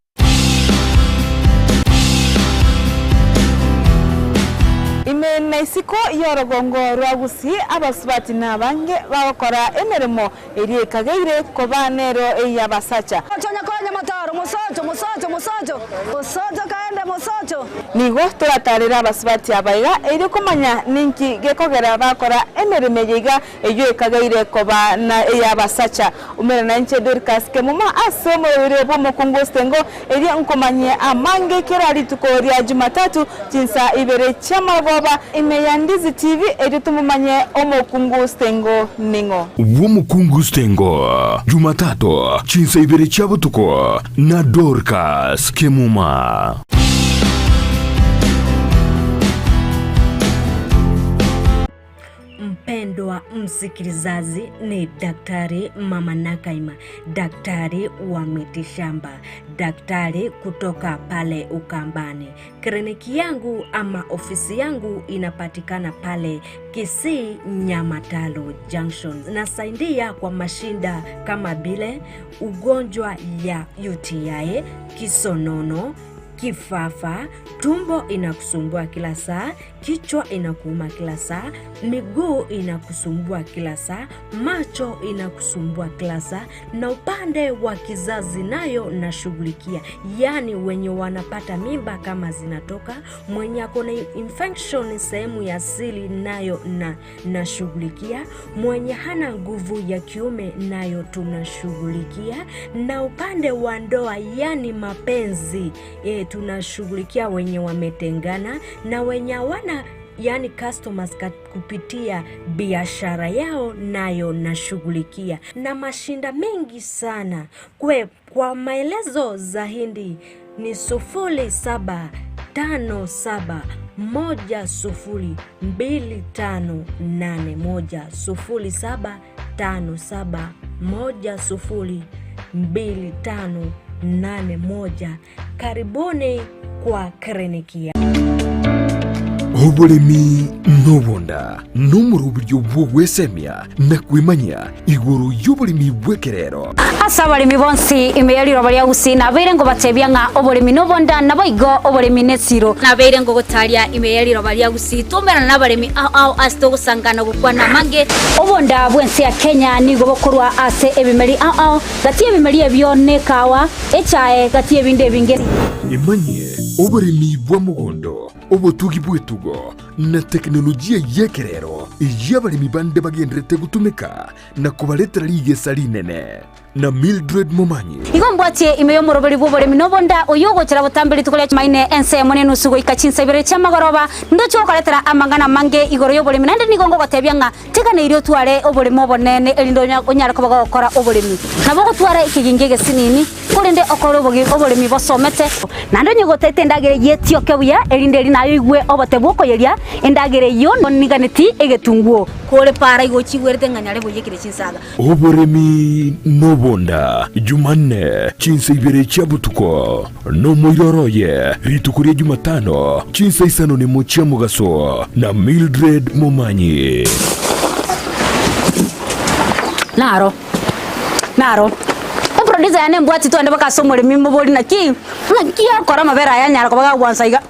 U: Ime na isiko y'orogongo rwa Gusii abasubati nabange bagokora emeremo eria ekageire koba nero ey'abasacha. Nigo toratarere abasubati aba iga erio komanya ninki gekogera bakora emeremo eye iga eyio ekageire koba na ey'abasacha. Umera nainche Dorcas Kemuma ase omoroberi bw'omokungu Ostengo erio nkomanyie amange kera rituko ria Jumatatu chinsa ibere chi'amarogoba ime ya Ndizi TV erio tomomanye omokungu Stengo ning'o.
A: Bw'omokungu Stengo, Jumatatu, chinsa ibere chia botuko, na Dorcas Kemuma.
V: Mpendwa msikilizaji, ni Daktari Mama Nakaima, daktari wa mitishamba, daktari kutoka pale Ukambani. Kliniki yangu ama ofisi yangu inapatikana pale Kisii Nyamatalo Junction. Nasaidia kwa mashinda kama vile ugonjwa ya UTI, kisonono, kifafa, tumbo inakusumbua kila saa, kichwa inakuuma kila saa, miguu inakusumbua kila saa, macho inakusumbua kila saa, na upande wa kizazi nayo nashughulikia, yaani wenye wanapata mimba kama zinatoka, mwenye ako na infection sehemu ya siri nayo na nashughulikia, mwenye hana nguvu ya kiume nayo tunashughulikia, na upande wa ndoa yani mapenzi tunashughulikia wenye wametengana na wenye hawana yani customers kupitia biashara yao nayo nashughulikia, na mashinda mengi sana. Kwa maelezo zaidi ni 0757102581, 0757102581. Karibuni kwa kliniki ya
A: Oboremi nobonda nomoroberio bw'ogwesemia na kwemanyia igoro y'oboremi bw'ekerero.
W: Ase abaremi bonsi ime ye riroba ria Gusii nabeire ngobatebia ng'a oboremi nobonda, naboigo oboremi nesiro. Nabeire ngogotaria ime ye riroba ria Gusii twaumerana nabaremi ao ao ase togosangana gokwana amange. Obonda bw'ense ya Kenya nigo bokorwa ase ebimeri ao ao, gati y'ebimeri ebio nekawa, echae, gati y'ebinde ebinge.
A: Emanyie oboremi bwa mogondo, obotugi bw'etugo, na teknolojia y'ekerero eyio abaremi bande bagenderete gotumeka na kobaretera rigesa rinene. Na Mildred Momanyi.
W: Igo mbwatie ime y'omoroberi bw'oboremi nobonda, oyio ogochera botambe rituko ria Jumaine ensemo nenusu goika chinsa ibere chi'amagoroba, ndoche gokoretera amang'ana amange igoro y'oboremi, naende nigo ngogotebia ng'a Teganeirie otware oboremo obonene, erinde onyare koba gogokora oboremi. Nabo ogotwara ekegingi egesinini, korende okore oboremi bosomete. Naende onye gotaete endagera eyio etioke buya, erinde eri naye oigwe obote bw'okoyeria endagera eyio, niganeti egetunguo. Kore para igo ochigwerete ng'a nyare boiyekire chinsaga.
A: Oboremi nobonda, Jumanne, chinsa ibere chia botuko, nomoiroro oye, rituko ria Jumatano, chinsa isano nemo chia mogaso, na Mildred Momanyi.
W: Naro, naro. Eproducer yane embwati twende mpaka ase omoremi mobori naki, naki okora amabere aya anyara koba gagwansa iga.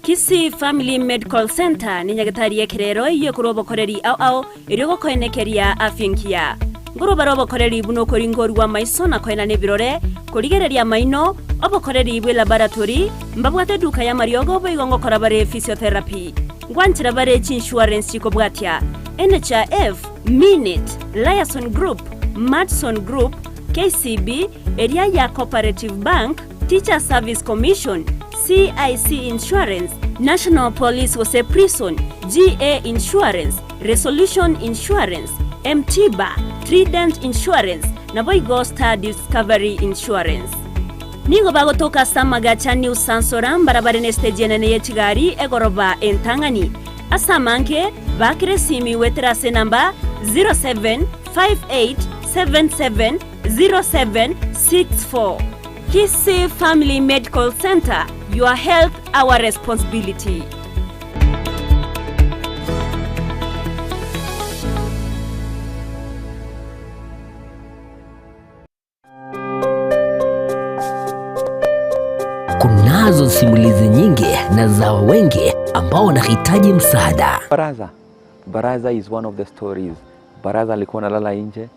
K: Kisii Family Medical Centre nenyagetari y'ekerero eyio ekorwa obokoreri ao ao erio gokoenekeria afya engiya. Nkorwa bare obokoreri buna okoringorigwa amaiso na koenana ebirore, korigereria amaino, obokoreri bwe laboratory, mbabwate eduka y'amariogo boigo ngokora bare physiotherapy. Ngwanchera bare chiinsurance chikobwatia, NHIF, Minit, Liason Group, Madison Group, KCB, eria ya Cooperative Bank, Teachers Service Commission, CIC Insurance, National Police gose Prison, GA Insurance, Resolution Insurance, M-Tiba, Trident Insurance, naboigo Star Discovery Insurance. Nigo bagotoka ase amagacha New Sansora mbarabare nesiteji enene ye chigari egoroba entang'ani. Ase amange, baakera esimi goetera ase enamba 0758770764. Kisii Family Medical Centre, your health our responsibility.
P: Kunazo simulizi nyingi na za wengi ambao wanahitaji msaada.
D: Baraza. Baraza is one of the stories. Baraza alikuwa analala nje.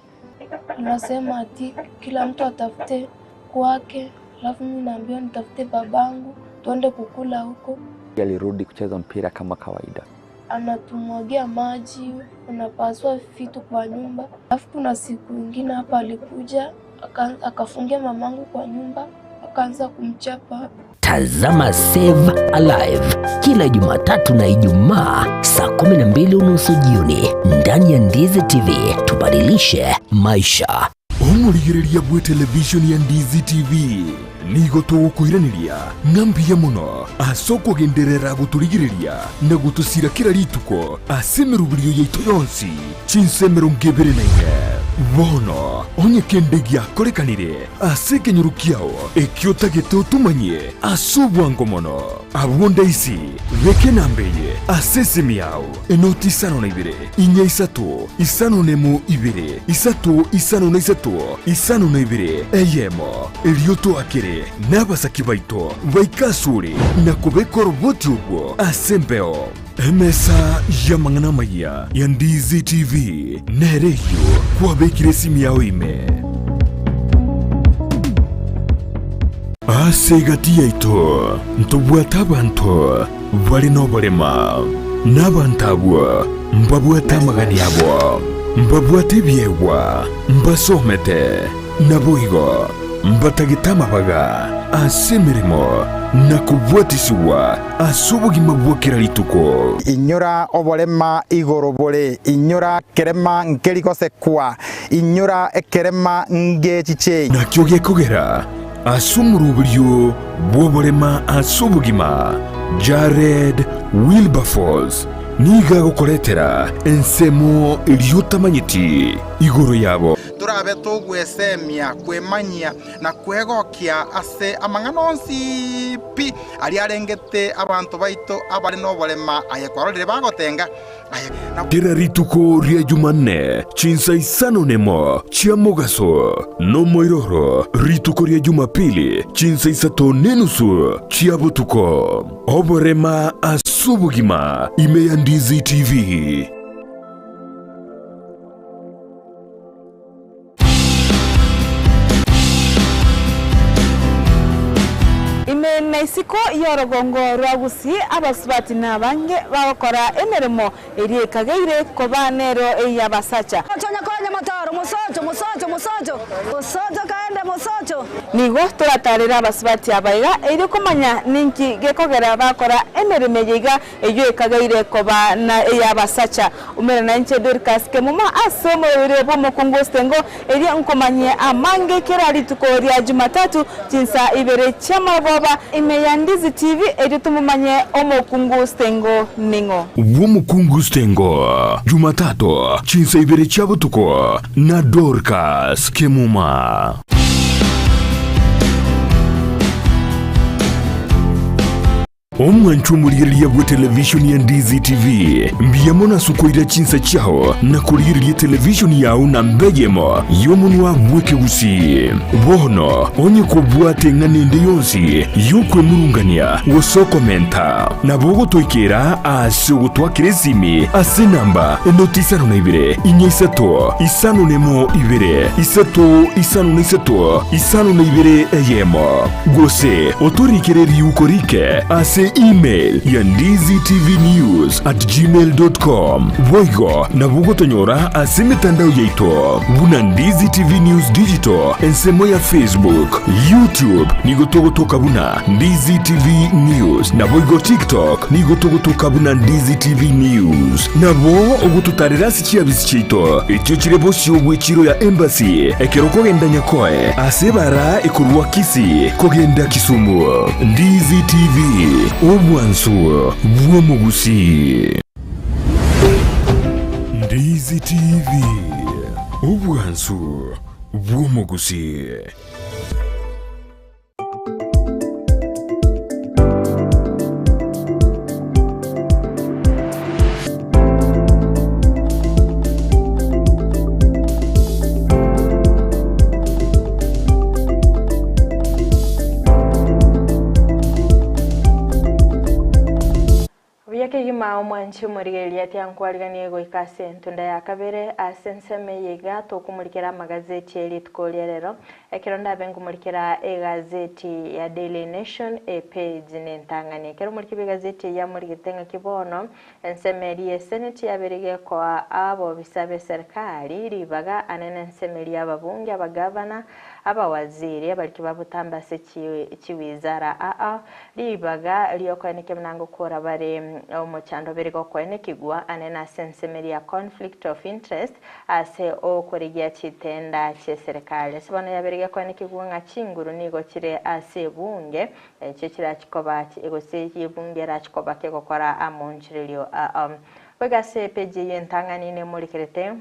E: Anasema ati kila mtu atafute kwake, alafu mimi naambiwa nitafute babangu tuende kukula huko.
D: Alirudi kucheza mpira kama kawaida.
E: Anatumwagia maji, anapasua vitu kwa nyumba. Alafu kuna siku ingine hapa alikuja akafungia mamangu kwa nyumba akaanza kumchapa.
P: Tazama Save Alive kila Jumatatu na Ijumaa saa 12:30 jioni ndani ya Ndizi TV. Tubadilishe maisha.
A: Omorigereria bwe television ya Ndizi TV nigo togokoiraneria ng'a mbuya mono ase okogenderera gotorigereria na gotosira kera rituko ase emeroberio yaito yonsi chinsa 24. Bono onye kende giakorekanire ase ekenyoro kiao ekio otagete otomanyie ase obwango mono, abwo ndaisi beka enamba eye ase esimi yao, enoti isano na ibere, inya isato, isano nemo ibere, isato isano na isato, isano na ibere, eyemo. Erio toakere nabasaki baito baike asore na kobeka oroboti orwo ase embeo. Emesa y'amang'ana amayia ya Ndizi TV nere eyio kwabekire esimi yao ime. Ase egati yaito ntobwate abanto bare noborema, na abanto abwo mbabwate amagani abo, mbabwate ebiegwa, mbasomete, naboigo mbatagete amabaga ase emeremo na kobwatisigwa ase obogima bwa kera rituko.
F: Inyora oborema igoro bore, inyora kerema nkeri gosekwa, inyora ekerema ngechiche.
A: Nakio gekogera ase omoroberio bw'oborema ase obogima, Jared Wilberforce nigo agokoretera ensemo eria otamanyeti igoro yabo.
F: Torabe togwesemia, kwemanyia, na kwegokia ase amang'ana onsi pi aria arengete abanto baito abare noborema, aye kwarorire bagotenga, aye na.
A: Kera rituko ria Jumanne chinsa isano nemo chia mogaso, nomoiroro rituko ria Jumapili chinsa isato nenusu chia botuko. Oborema ase obogima ime ya Ndizi TV.
U: Ime na isiko y'orogongo rwa Gusii abasubati nabange bagokora emeremo eria ekageire koba nero ey'abasacha. Nigo toratarere abasubati aba iga erio komanya ninki gekogera bakora emeremo eye iga Eyio ekageire koba na ey'abasacha. Umera nainche Dorcas Kemuma ase omorwaire bw'omokungu Ostengo, erio nkomanyie amange kera rituko ria Jumatatu chinsa ibere chi'amarogoba ime ya Ndizi TV erio tomomanye omokungu Ostengo ning'o.
A: Bw'omokungu Stengo, Jumatatu chinsa ibere chia botuko na Dorcas Kemuma. Omwanchwa omorigereria bw'etelevishoni ya Ndizi TV, mbuya mono ase okoira chinsa chiao na korigereria etelevishoni yao namba eyemo y'omonwa bw'ekegusii. Bono onye kobwate eng'ana ende yonsi y'okwemurungania gose okomenta, nabo ogotoikera ase ogotwakera esimi ase enamba enoti isano na ibere, inya isato, isano nemo ibere, isato isano na isato, isano na ibere eyemo. Gose otorikere riuko rike ase email ya ndizitvnews@gmail.com. Boigo nabo ogotonyora ase emetandao yaito buna Ndizi TV News Digital ensemo ya Facebook, YouTube nigo togotoka buna Ndizi TV News naboigo TikTok nigo togotoka buna Ndizi TV News. Nabo ogototarera ase chiabisi chiaito echio chire bosio bw'echiro ya Embassy ekero okogenda Nyakoe ase ebara ekorwa Kisii kogenda Kisumu. Ndizi TV, obwansu bw'omogusii. Ndizi TV, obwansu bw'omogusii.
C: Buya kegima omwanchi omorigereria tiankwariganie goika ase entunda ya kabere ase ensemo eye iga tokomorikera amagazeti e rituko ria rero. Ekero ndabe nkomorikera egazeti ya Daily Nation epage nentang'ani. Ekero omoriki bw'egazeti eye amorigete ng'aki bono ensemo eria y'eseneti yabeire gekoa abobisa b'eserikari ribaga anene ensemo eria y'ababunge, abagavana, abawaziri, abariki ba botambe ase chiwizara aa Ribaga ri'okoenekia buna ngokora bare omochando obere gokoenekigwa anene ase ensemo eria ya conflict of interest ase okorigia chitenda chi'eserekari. Ase bono yabere gekoenekigwa ng'a chinguru nigo chire ase ebunge echio chirachikoba gose ebunge erachikoba kegokora amonchirerio ao. Boigo ase epeji eyio entang'ani nemorikerete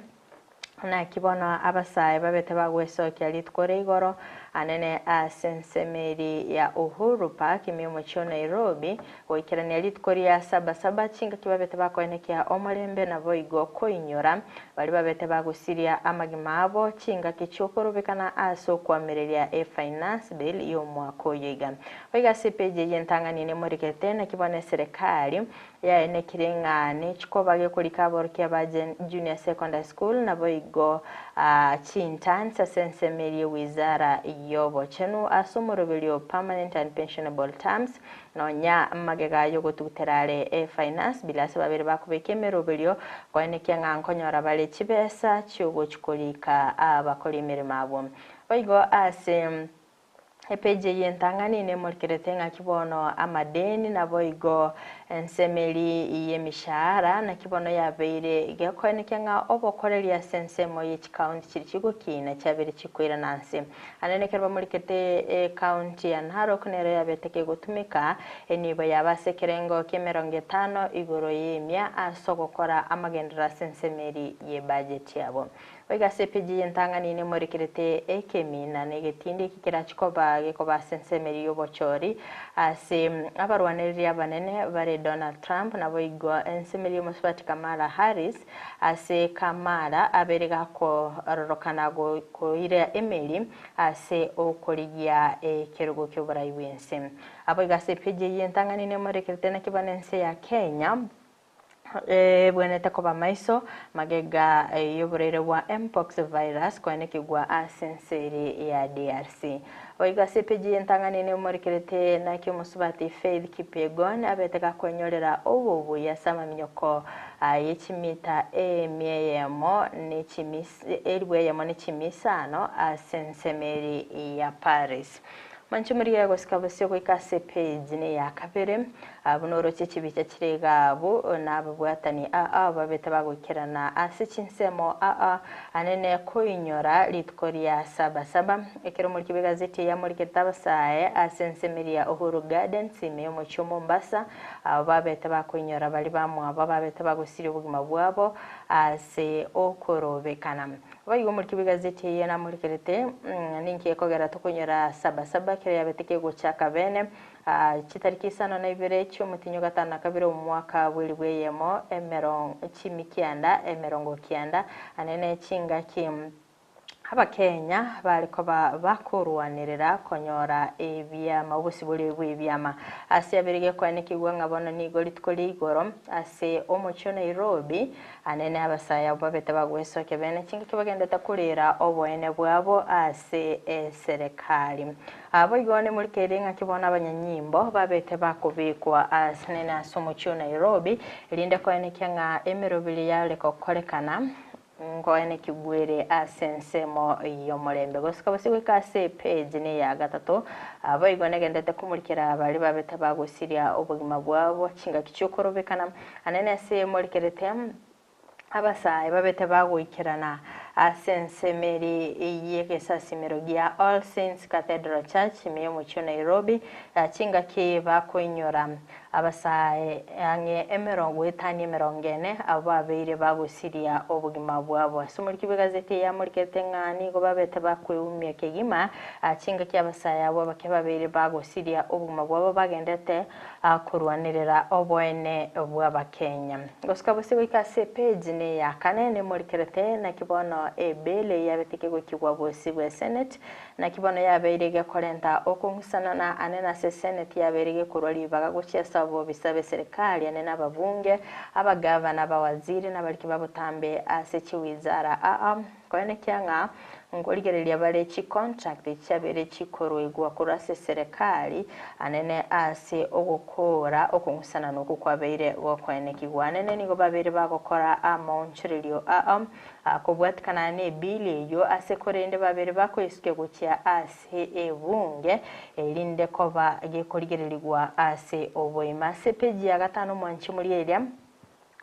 C: Naki bono abasae babete bagwesokia rituko ria igoro anene ase ensemo eria ya Uhuru Park ime y'omochie o Nairobi, goikerania rituko ria Saba Saba chingaki babete bakoenekia omorembe naboigo koinyora baria babete bagusiria amagima abo chingaki chi'okorobekana ase okoamereria e Finance Bill y'omwaka oyo iga. Boigo ase epeji eye entang'ani nemorigete naki bono eserekari Yaenekire ng'a nechikoba gekorika aborokia ba Junior Secondary School naboigo chinterns ase ensemo eria ewizara y'obochenu ase omoroberio Permanent and Pensionable Terms nonya magega y'ogotugutera are e-finance bill ase babere bakobeka emeroberio koenekia ng'a nkonyora bare chibesa chiogochi korika abakori emeremo abwo. Boigo ase Epeji eye entang'ani nemorikerete ng'aki bono amadeni naboigo ensemeri y'emishahara naki bono yabeire gekoenekia ng'a obokoreri ase ensemo ye chikaunti chiria chigokina chiabeire chikoirana nse. Ande nekero bamorikete ekaunti ya Narok nero yabete kegotumeka enibo yabo ase ekerengo ki'emerongo etano igoro y'emia ase ogokora amagenderero ase ensemeri y'ebajeti yabo. Goika ase epeji y'entang'ani nemorekerete ekemina na egetindi eki kerachie koba gekoba ase ensemo eria y'obochori ase abarwanereri abanene bare Donald Trump naboigo ensemo eria y'omosubati Kamala Harris ase Kamala abere gakororokana koira emeri ase okorigia ekerogo ki'oborai bw'ense. Aboigo ase epeji eye entang'ani nemorekerete naki bono ense ya Kenya Ebwenerete koba maiso magega y'oborwaire bwa Mpox virus koenekigwa ase ense eri ya DRC. Boigo ase epeji y'entang'ani nemorikerete naki omosubati Faith Kipyegon abete gakwenyorera obobuya ase amaminyoko ye chimita emia eyemo ne elibu eyemo ne chimia isano ase ensemo eri ya Paris. Manche morigererie gosika bosio goika ase page neya kabere, buna oroche chibicha chire iga abwo, na ababwatani aa babete bagoikerana ase chinsemo aa anene koinyora rituko ria saba saba. Ekero omoriki bw'egazeti eye amorikerete abasae ase ensemo eria ya Uhuru Gardens ime y'omochie o Mombasa, abwo babete bakoinyora baria bamwabo babete bagosiria obogima bwabo ase okorobekana. Boigo omoriki bw'egazeti eye namorikerete, Ninki gekogera tokonyora Saba Saba ekero yabete kegochaka bene? Chitariki isano na ibere chi'omotienyi o gatano na kabere omwaka bw'elifu eyemo chimi kianda emerongo kianda, ane ne chingaki Abakenya bare koba bakorwanerera konyora ebiama obosibore bw'ebiama. Ase abere gekoenekigwa ng'a bono nigo rituko ria igoro ase omochie o Nairobi anene abasae abwo babete bagwesokia bene chingaki bagendete korera oboene bwabo ase eserekari. Boigo nemorikeire ng'aki bono abanyanyimbo babete bakobekwa ase nene ase omochie o Nairobi erinde koenekia ng'a emeroberi yare gokorekana Nkoenekigwere ase ensemo y'omorembe. Gosuka bosio goika ase epeji neya gatato, boigo negenderete komorikera baria babete bagosiria obogima bwabo chingaki chi'okorobekana. Anene ase morikerete abasae babete bagoikerana ase ensemo eri y'egesasimero gia All Saints Cathedral Church ime y'omochie o Nairobi, chingaki bakoinyora Abasae ang'e emerongo etano emerongo ene abwo babeire bagosiria obogima bwabo. Ase omoriki bw'egazeti eye amorikete ng'a nigo babete bakweumia kegima chingaki abasae abwo abake babeire bagosiria obogima bwabo bagendete korwanerera oboene bw'Abakenya. Gosuka bosio goika ase epeji neya kane nemorikerete naki bono ebill eye yabete kegokigwa bosio bwe Senate Naki bono yabeire gekorenta okong'usanana ane nase eseneti yabeire gekorwa ribaga gochia ase abobisa b'eserekari ane nababunge, abagavana, abawaziri, na abariki ba botambe ase chiwizara aa, koenekia ng'a nkorigereria bare chicontract chiabeire chikoruegwa korwa ase eserekari anene ase ogokoora okong'usanana okwo kwabeire gokoenekigwa. Anene nigo babeire bagokora amaonchorerio aa Kobwatikana nebill eyio ase korende babere bakoesukia gochia ase ebunge erinde koba gekorigererigwa ase oboima. Ase epeji ya gatano mwanche moria eria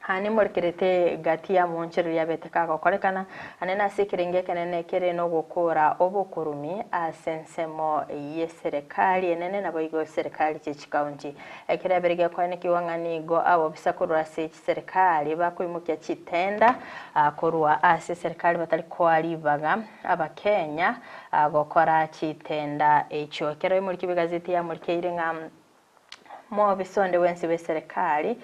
C: aane morekerete gati ya monchero yabete kagokorekana ane nase ekerengo ekenene kere nogokora obokorumi ase ensemo yeserekari enene naboigo serekari chie chikaunti. Ekero yabere gekoenekigwa ng'a nigo abobisa korwa ase Serikali bakoimokia chitenda korwa ase serikali batari koa ribaga abakenya gokora chitenda echio. Ekero emoriki bw'egazeti yamorikeire ng'a mobisa onde bwensi bw'eserekari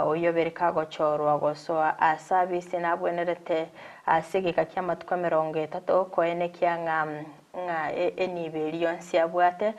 C: oyio obere kagochorwa gosoa ase abisi nabwenerete ase egeka ki'amatuko emerongo etato koenekia ng'a ng'a enibo eria yonsi abwate,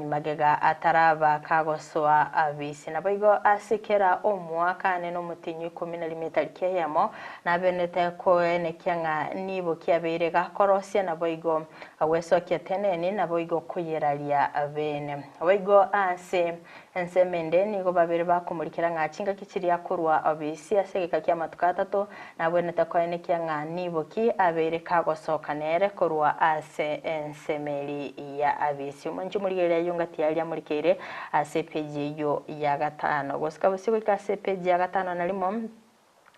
C: magega ataraba kagosoa abisi. Naboigo ase kera omwaka ane nomotienyi o ikomi na rimo etariki eyemo, nabenete koenekia ng'a nibo kiabeire gakorosia, naboigo gwesokia teneni, naboigo koyeraria bene. Naboigo ase Ensemo ende nigo babere bakomorikera ng'a chingaki chiria korwa obisi ase egeka ki'amatuko atato, nabwenerete koenekia ng'a nibo ki abeire kagosoka nere korwa ase ensemo eri ya abisi. Omonche omorigereria ayio ngati aria amorikeire ase epeji eyio ya gatano. Gosika bosio goika ase epeji ya gatano na rimo.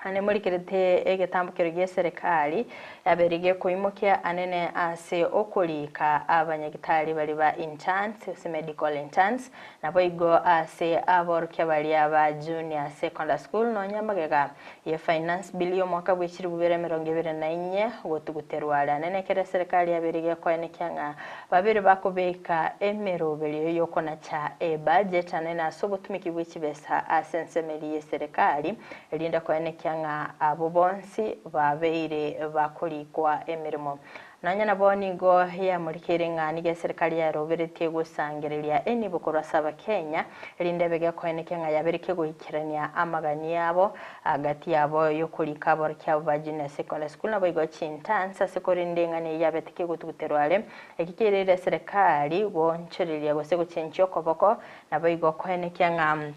C: Ane morikerete egetambokero gi'eserekari yabeire gekoimokia anene ase okorika abanyagitari baria ba interns gose medical interns, naboigo ase aborokia baria ba junior secondary school nonya magega ye finance bill y'omwaka bwe chilifu bibere emerongo ebere na inye gotuguterwa are anene ekero eserekari yabeire gekoenekia ng'a babere bakobeka emeroberio y'okonacha ebudget anene ase obotumiki bwe chibesa ase ensemo eria y'eserekari. Erinde koenekia ng'a abwo bonsi babeire bakorikwa emeremo. Nonya nabo nigo yamorikeire ng'a nigo eserikari yaroberetie gosangereria enibo korwa ase Abakenya, erinde ebe gekoenekia ng'a yabeire kegoikerania amagani abo gati yabo yokorika aborokia abo ba Junior Secondary School naboigo chintansi ase korende eng'ana eyio yabete kegotuguterwa are. Eki keirire eserekari goonchoreria gose gochenchia okoboko naboigo koenekia ng'a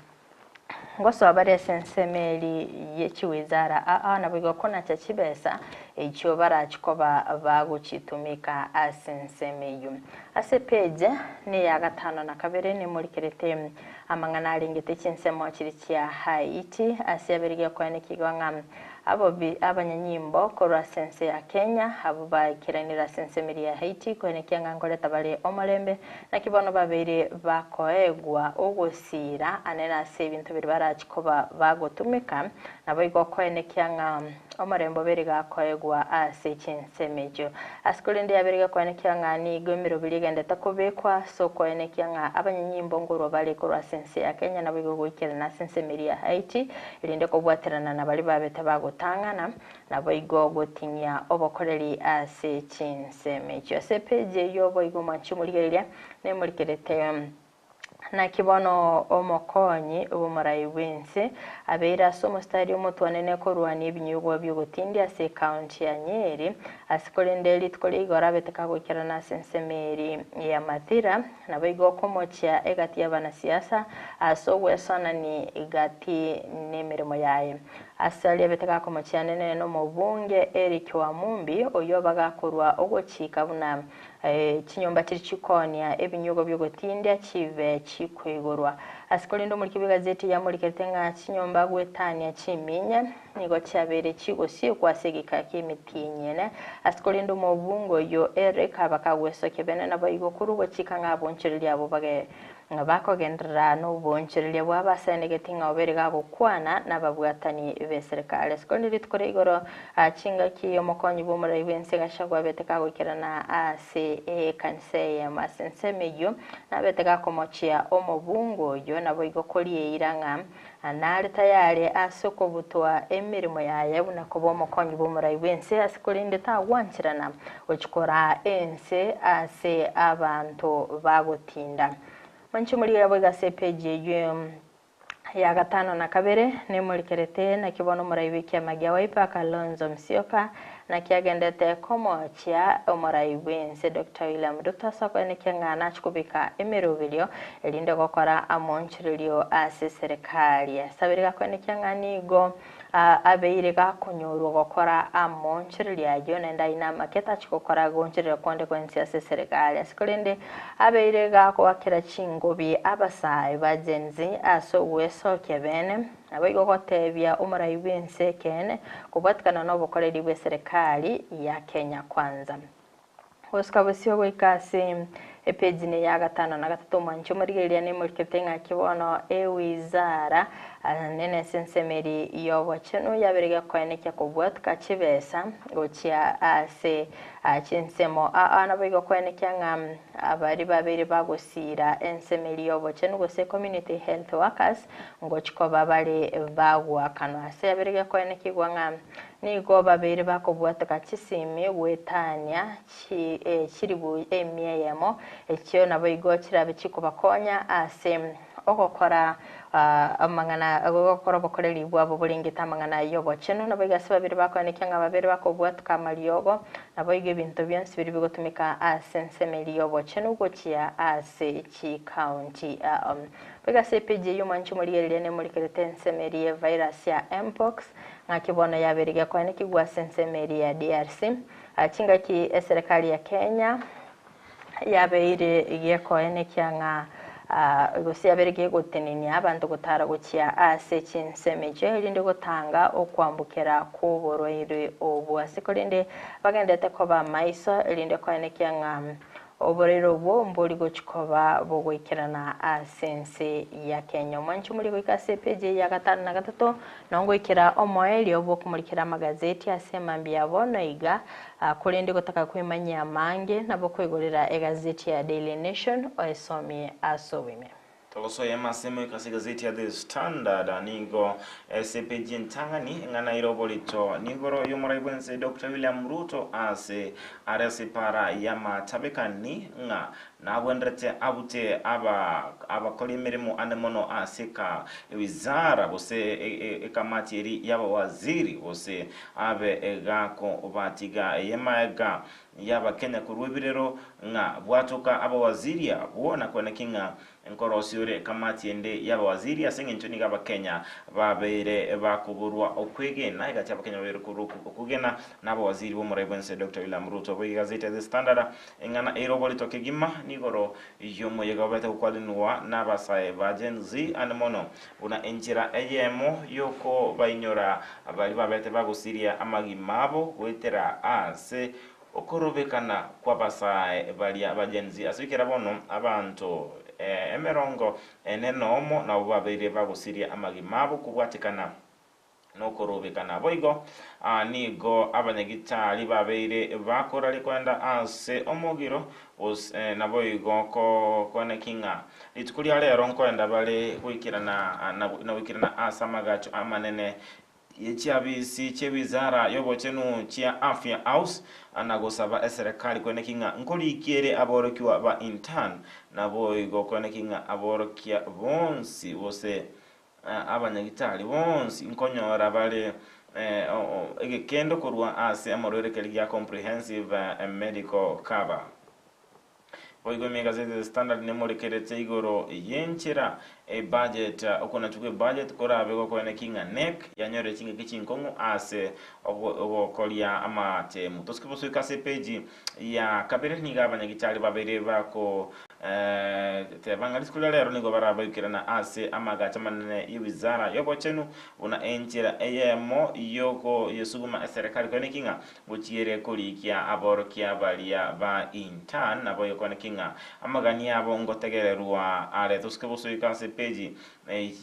C: Ngosoa bare ase ensemo eri ye chiwizara aa naboigo konacha chibesa echio barachi koba bagochitumika ase ensemo eyio. Ase epage neya gatano na kabere nemorikerete amang'ana arengete chinsemo chiria chia Haiti ase abere gekoenekia igo ng'a. Abobi abanyanyimbo korwa ase ense ya Kenya, abwo baikeranire ase ensemeri ya Haiti, koenekia ng'a nkoreta bare omorembe, naki bono babeire bakoegwa ogosiira anene ase ebinto biria barachi koba bagotumeka, naboigo koenekia ng'a omorembe obeire gakoegwa ase chinsemo echio. Ase korende yabeire gekoenekia ng'a nigo emeroberi egendete kobekwa ase okoenekia ng'a abanyanyimbo nkorwa bare korwa ase ense ya Kenya naboigo goikerana ase ensemeri ya Haiti, erinde kobwaterana na baria babete bagotang'ana, naboigo goting'ia obokoreri ase chinsemo echio. Ase epeji eyio boigo mwanche omorigereria, nemorikerete Naki bono omokonyi bw'omorai bw'ense abeire ase omositari omotwanene korwania ebinyugwa bi'ogotindia ase ekaunti ya Nyeri, ase korende rituko ria igoro abete kagoikerana ase ensemo eri ya Mathira, naboigo okomochia egati y'abanasiasa ase ogwesonani gati nemeremo yaye. Ase aria abete gakomochia anene nomobunge Eric Wamumbi, oyio bagakorwa ogochika buna Chinyomba chiria chikoonia ebinyugo bi'ogotindia chibe chikoigorwa. Ase korende omoriki bw'egazeti yamorikerete ng'a chinyomba goetania chiminya nigo chiabeire chigosiekwa ase egeka ki'emetienyi ene. Ase korende omobunge oyio Eric abakagwesokia bene naboigo korwa ogochika ng'a abonchoreria abwo bage Ng'a bakogenderera noboonchoreria bw'abasaenegeti ng'a obeire gagokwana nababwatani b'eserekari. Ase korende rituko ria igoro chingaki omokonyi bw'omorai bw'ense Gachagua abete kagoikerana ase ekanisa eyemo ase ensemo eyio, nabete gakomochia omobunge oyio naboigo korieira ng'a nare tayari ase okobutwa emeremo yaye buna koba omokonyi bw'omorai bw'ense ase korende tagwancherana gochia koraa ense ase abanto bagotinda. Mwanche morigereria boigo ase epeji eyio ya gatano na kabere, nemorikerete naki bono omorai bw'ekiama gia Wiper Kalonzo Musyoka naki agendete komochia omorai bw'ense Doctor William Ruto ase okoenekia ng'a nachie kobeka emeroberio erinde gokora amoonchorerio ase eserekari. Asabire gakoenekia ng'a nigo Abeire gakonyorwa gokora amoonchoreria ayio, naende aye namake tachi gokora goonchoreria konde gwensi ase eserekari. Ase korende abeire gagoakera chingobi abasae ba Gen Z ase ogwesokia bene, naboigo gotebia omorai bw'ense ekeene kobwatikana nobokoreri bw'eserekari ya Kenya Kwanza. Gosuka bosio goika ase epejini ya gatano na gatato omwanchi omorigereria nemorikete ng'aki bono ewizara nene ase ensemo eri y'obochenu yabere gekoenekia kobwatuka chibesa gochia ase chinsemo aa naboigo koenekia ng'a abari babeire bagosiira ensemo eri y'obochenu gose community health workers ngochi koba bare bagoakanwa ase yabere gekoenekigwa ng'a Nigo babeire bakobwateka chisimi goetania chilifu emia eyemo, echio naboigo chirabe chikobakonya ase ogokora amang'ana gokora obokoreri bwabo borengete amang'ana y'obochenu. Naboigo ase babere bakoenekia ng'a babere bakobwateka amariogo, naboigo ebinto bionsi biria bigotumeka ase ensemo eria y'obochenu gochia ase chikaunti. Boigo ase epeji eyio mwanche morigereria nemorikerete ensemo eria y'evirus ya Mpox, Ng'aki bono yabeire gekoenekigwa ase ensemo eria ya DRC, chingaki eserekari ya Kenya yabeire gekoenekia ng'a gose yabeire gegotenenia abanto gotara gochia ase chinsemo echio erinde gotanga okoambukera kw'oborwaire obwo ase korende bagenderete koba maiso erinde koenekia ng'a Oborere obwo mbori gochia koba bogoikerana ase ense ya Kenya. Omwanche omorie goika ase epeji eye ya gatano na gatato, nongoikera omoerio bw'okomorikera amagazeti ase emambia ya bono iga, korende gotaka kwemanyia amange nabo okoigorera egazeti ya Daily Nation oesomie ase oboime.
B: Togosoa amasemo ase egazeti ya The Standard nigo ase epeji entang'ani eng'ana ere oborito nigoro y'omorai bwense Doctor William Ruto ase are ase epara y'amatabekani ng'a nabwenderete abute aba abakori emeremo ande mono ase eka ewizara gose ekamati eri y'abawaziri gose abe egakobatiga eyemaega y'Abakenya korwa ebirero ng'a bwatoka abawaziri abwo na kweneki ng'a nkorosia ore ekamati ende y'abawaziri ase engencho nigo Abakenya babeire bakoborwa okwegena egati Abakenya babeire korwa okwegena na abawaziri b'omorai bw'ense Doctor William Ruto. Boigo egazeti ya The Standard eng'ana ere oborito kegima. nigoro y'omoyega obete gokwaninwa n'abasae ba Gen Z ande mono buna enchera eyemo y'okobainyora baria babete bagosiria amagima abo goetera ase okorobekana kw'abasae baria ba Gen Z. Ase goikera bono abanto emerongo ene nomo nabwo babeire bagosiria amagima abo kobwatekana nokorobekana. Boigo nigo abanyagitari babeire bakoraria koenda ase omogiro, gose naboigo koeneki ng'a rituko ria rero nkoenda bare goikerana na goikerana ase amagacho amanene ye chiabisi chi'ewizara y'obochenu chia Afya House, na gosaba eserekari koeneki ng'a nkorikia ere aborokigwa ba intern, naboigo koeneki ng'a aborokia bonsi gose Abanyagitari bonsi nkonyora bare egekendo korwa ase amorwere keria gia Comprehensive Medical Cover. Boigo ime egazeti The Standard nemorekerete igoro y'enchera ebudget okonachwa kw'ebudget korabe gokoeneki ng'a NEC yanyorire chingaki chinkong'u ase ogokoria amatemu. Tosike bosoika ase epeji ya kabere nigo abanyagitari babeire bako Teba ng'a rituko ria rero nigo barabaikirana ase amagacho amanene y'ewizara y'obochenu buna enchera eyemo y'okoyesuguma eserekari koeneki ng'a ngochiere korikia aborokia baria ba intern naboigo koeneki ng'a amagani abo ngotegererwa are. Tosuke bosoika ase epeji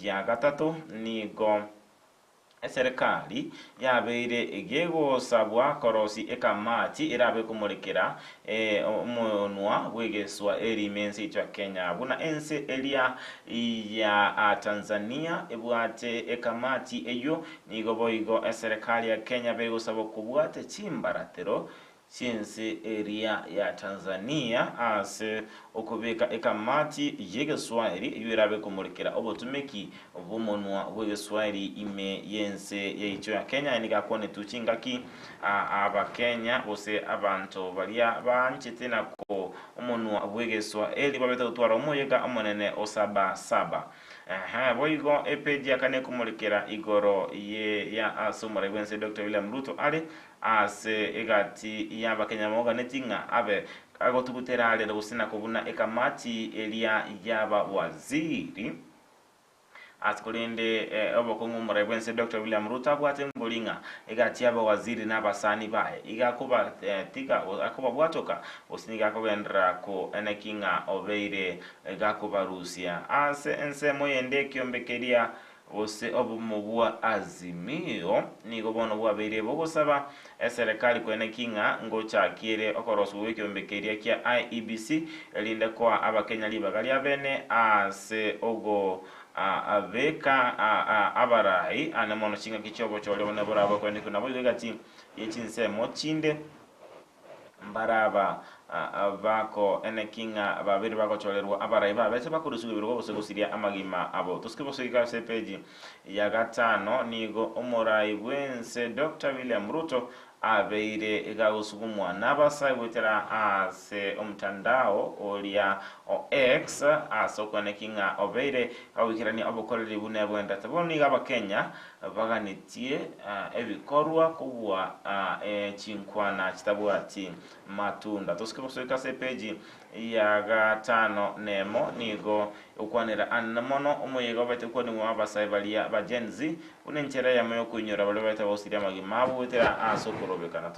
B: ya gatato nigo. Eserekari yabeire gegosabwa korosia ekamati erabe komorekera omonwa bw'egeswaeri ime ense yaito ya Kenya. Buna ense eria ya Tanzania ebwate ekamati eyio, nigo boigo eserekari ya Kenya begosabwa kobwate chimbaratero chi'ense eria ya Tanzania ase okobeka ekamati y'egeswaeri eyio erabe komorekera obotumeki bw'omonwa bw'egeswaeri ime y'ense yaito ya Kenya. Aya nigo akwanetwe chingaki Abakenya gose abanto baria baanchete na ko omonwa bw'egeswaeri babete gotwara omoyega omonene o Saba Saba. Eeh, boigo epeji ya kane ekomorekera igoro ye ya ase omorai bw'ense Doctor William Ruto are Ase egati y'Abakenya moganeti ng'a abe agotugutera arere gose na kobuna ekamati eria y'abawaziri. Ase korende obokong'u omorai bw'ense Doctor William Ruto abwate mbori ng'a egati y'abawaziri na abasani baye iga akobatiga akobabwatoka gose nigo akogenderera koeneki ng'a obeire gakobarusia ase ensemo yende ekiombe keria Gose obomo bwa Azimio nigo bono bwabeire bogosaba eserekari koeneki ng'a ngochakiere okoroswa gw'ekeombe keria kia IEBC erinde koa abakenya ribaga ria bene ase ogobeka abarai ane mono chingaki chiobochori obonene borabe koenekigwa naboigo egati ye chinsemo chinde. Mbaraba bakoeneki ng'a babeire bagochorerwa abarai babete bakorusigwa ebirogo gose gosiria amagima abo. Tosike bosoika ase epeji ya gatano nigo omorai bw'ense Doctor William Ruto abeire gagosugumwa n'abasae goetera ase omtandao oria o X ase okoeneki ng'a obeire kagoikerania obokoreri buna bwendete. Bono nigo abakenya Baganetie ebikorwa kobua chinkwana chitabwati matunda. Tosike gosoika ase epeji ya gatano nemo nigo egokwanera anene mono omoyega obete gokwanigwa abasae baria ba Gen Z buna enchera eyemo yokoinyora baria babete bagosiria amagima abo goetera ase okorobekana.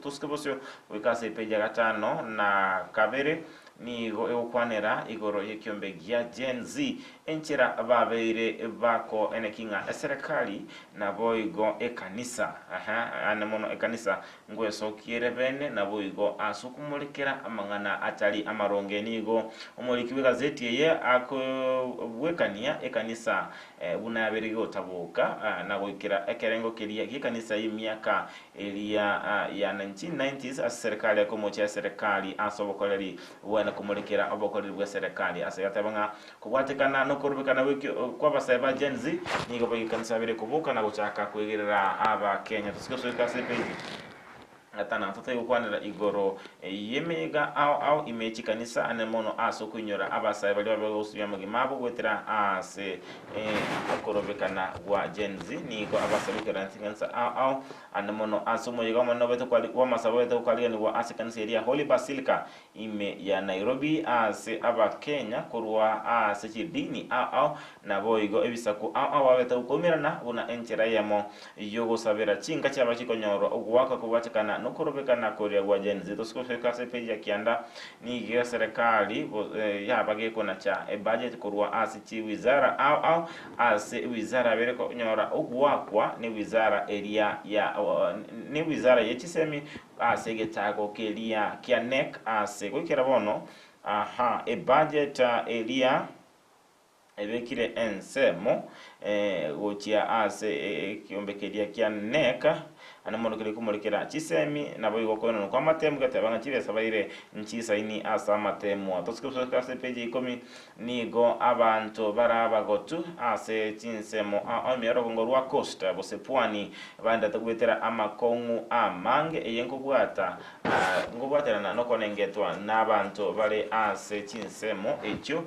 B: Tosike bosio goika ase epeji ya gatano na kabere Nigo egokwanera igoro y'ekiombe gia Gen Z, enchera babeire bakoeneki ng'a eserekari naboigo ekanisa, aha, ane mono ekanisa, ngwesokiere bene naboigo ase okomorekera amang'ana atari amaronge. Nigo omoriki bw'egazeti eye akobwekania ekanisa buna yabeire gegotaboka na goikera ekerengo keria gi'ekanisa y'emiaka Eria ya 1990s ase serikali ekomochia eserekari ase obokoreri bwane komorekera obokoreri bw'eserekari ase gateba ng'a kobwatekana nokorubekana kw'abasae ba Gen Z nigo bagekanisa babere koboka na gochaka kwegerera Abakenya. Tosike gosoika ase epeji. Gatano, totari gokwanera igoro y'emeyega ao ao ime ye chikanisa, ane mono ase okoinyora abasae baria babe gosibia amagima abo goetera ase okorobekana gwa Gen Z. Nigo abasae goikerana chikanisa ao ao, ane mono ase omoyega omonene obete bw'amasabo obete gokariganigwa ase ekanisa eria ya Holy Basilica ime ya Nairobi ase Abakenya korwa ase chidini ao ao naboigo ebisaku ao ao babete gokoumerana buna enchera eyemo y'ogosabera chinka chiaba chikonyorwa ogoaka kobwatekana nokorobekana koria gwa Gen Z. Tosikoseka ase epeji ya kianda nigo eserekari yaba gekonacha ebudget korwa ase chiwizara ao ao ase ewizara yabere konyora ogoakwa newizara eria ya newizara yechisemi Ase egetago keria kia NEC ase goikera bono, aha, ebudget eria ebekire ensemo gochia ase ekiombe keria kia NEC, ande mono keria komorekera chisemi, naboigo okoenanwa kwa amatemu geteba ng'a chibesa baire nchisaini ase amatemu. Tosike gosoka ase epage ya ikomi, Nigo abanto bare abagotu ase chinsemo ime y'orogongo rwa Coast gose Pwani baendete goetera amakong'u amange eye nkobwata nkobwaterana nokonengetwa n'abanto bare ase chinsemo echio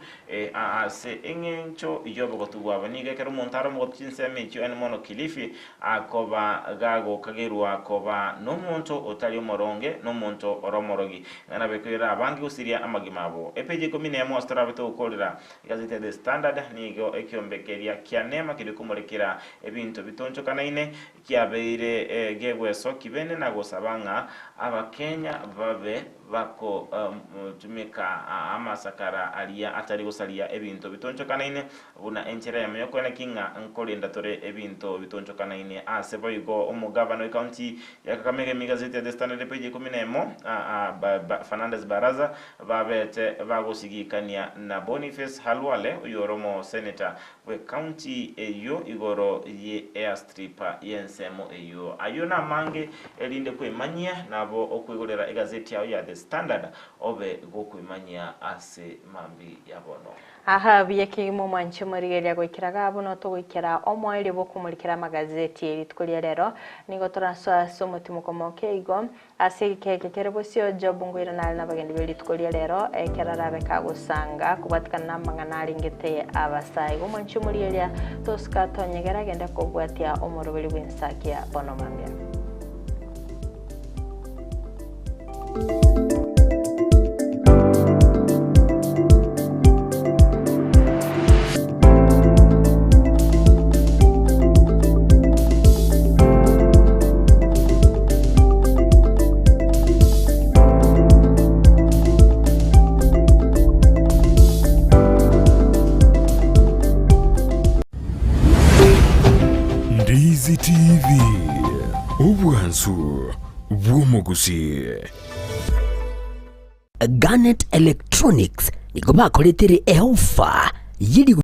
B: ase eng'encho y'obogotu bwabo. Nigo ekero omonto are omogotu chinsemo echio ene mono Kilifi akoba gagokagerwa koba nomonto otari omoronge, nomonto ore omorogi, ng'a nabekoirera abange gosiria amagima abo. Epeji ikomi nemo ase torabe togokorera egazeti ya The Standard nigo ekiombe keria kia Neema keria komorekera ebinto bitonchokanaine kiabeire gegwesoki bene na gosaba ng'a Abakenya babe bakotumeka amasakara aria atari gosaria ebinto bitonchokanaine Buna enchera eyemo y'okoeneki ng'a nkorenda tore ebinto bitonchokanaine. Ase boigo omogabana w'ecounty ya Kakamega ime egazeti ya The Standard epage ikomi na emo, Fernandes Baraza babete bagosigikania na Boniface Halwale oyore omoseneta bw'ecounty eyio igoro ye airstrip y'ensemo eyio. Ayio namange erinde kwemanyia nabo okoigorera egazeti yao ya The Standard obe gokwemanyia ase mambi ya bono.
C: Aha buya kegima omwanche omorigereria goikera igaa buna togoikera omoerio bw'okomorikera amagazeti ye rituko ria rero, nigo torasoe ase omotimoko moke igo, ase egeka eke kere bosio Job nkoirana are nabagendi be rituko ria rero, ekero arabe kagosanga kobwatikana namang'ana arengete abasae. Igo omwanche omorigereria tosika tonyegere agende kobwatia omoroberi bw'ensakia bono mambia.
A: Ndizi TV, obwansu bw'omogusii.
P: Garnet Electronics nigo bakoretere eofa ye rigori.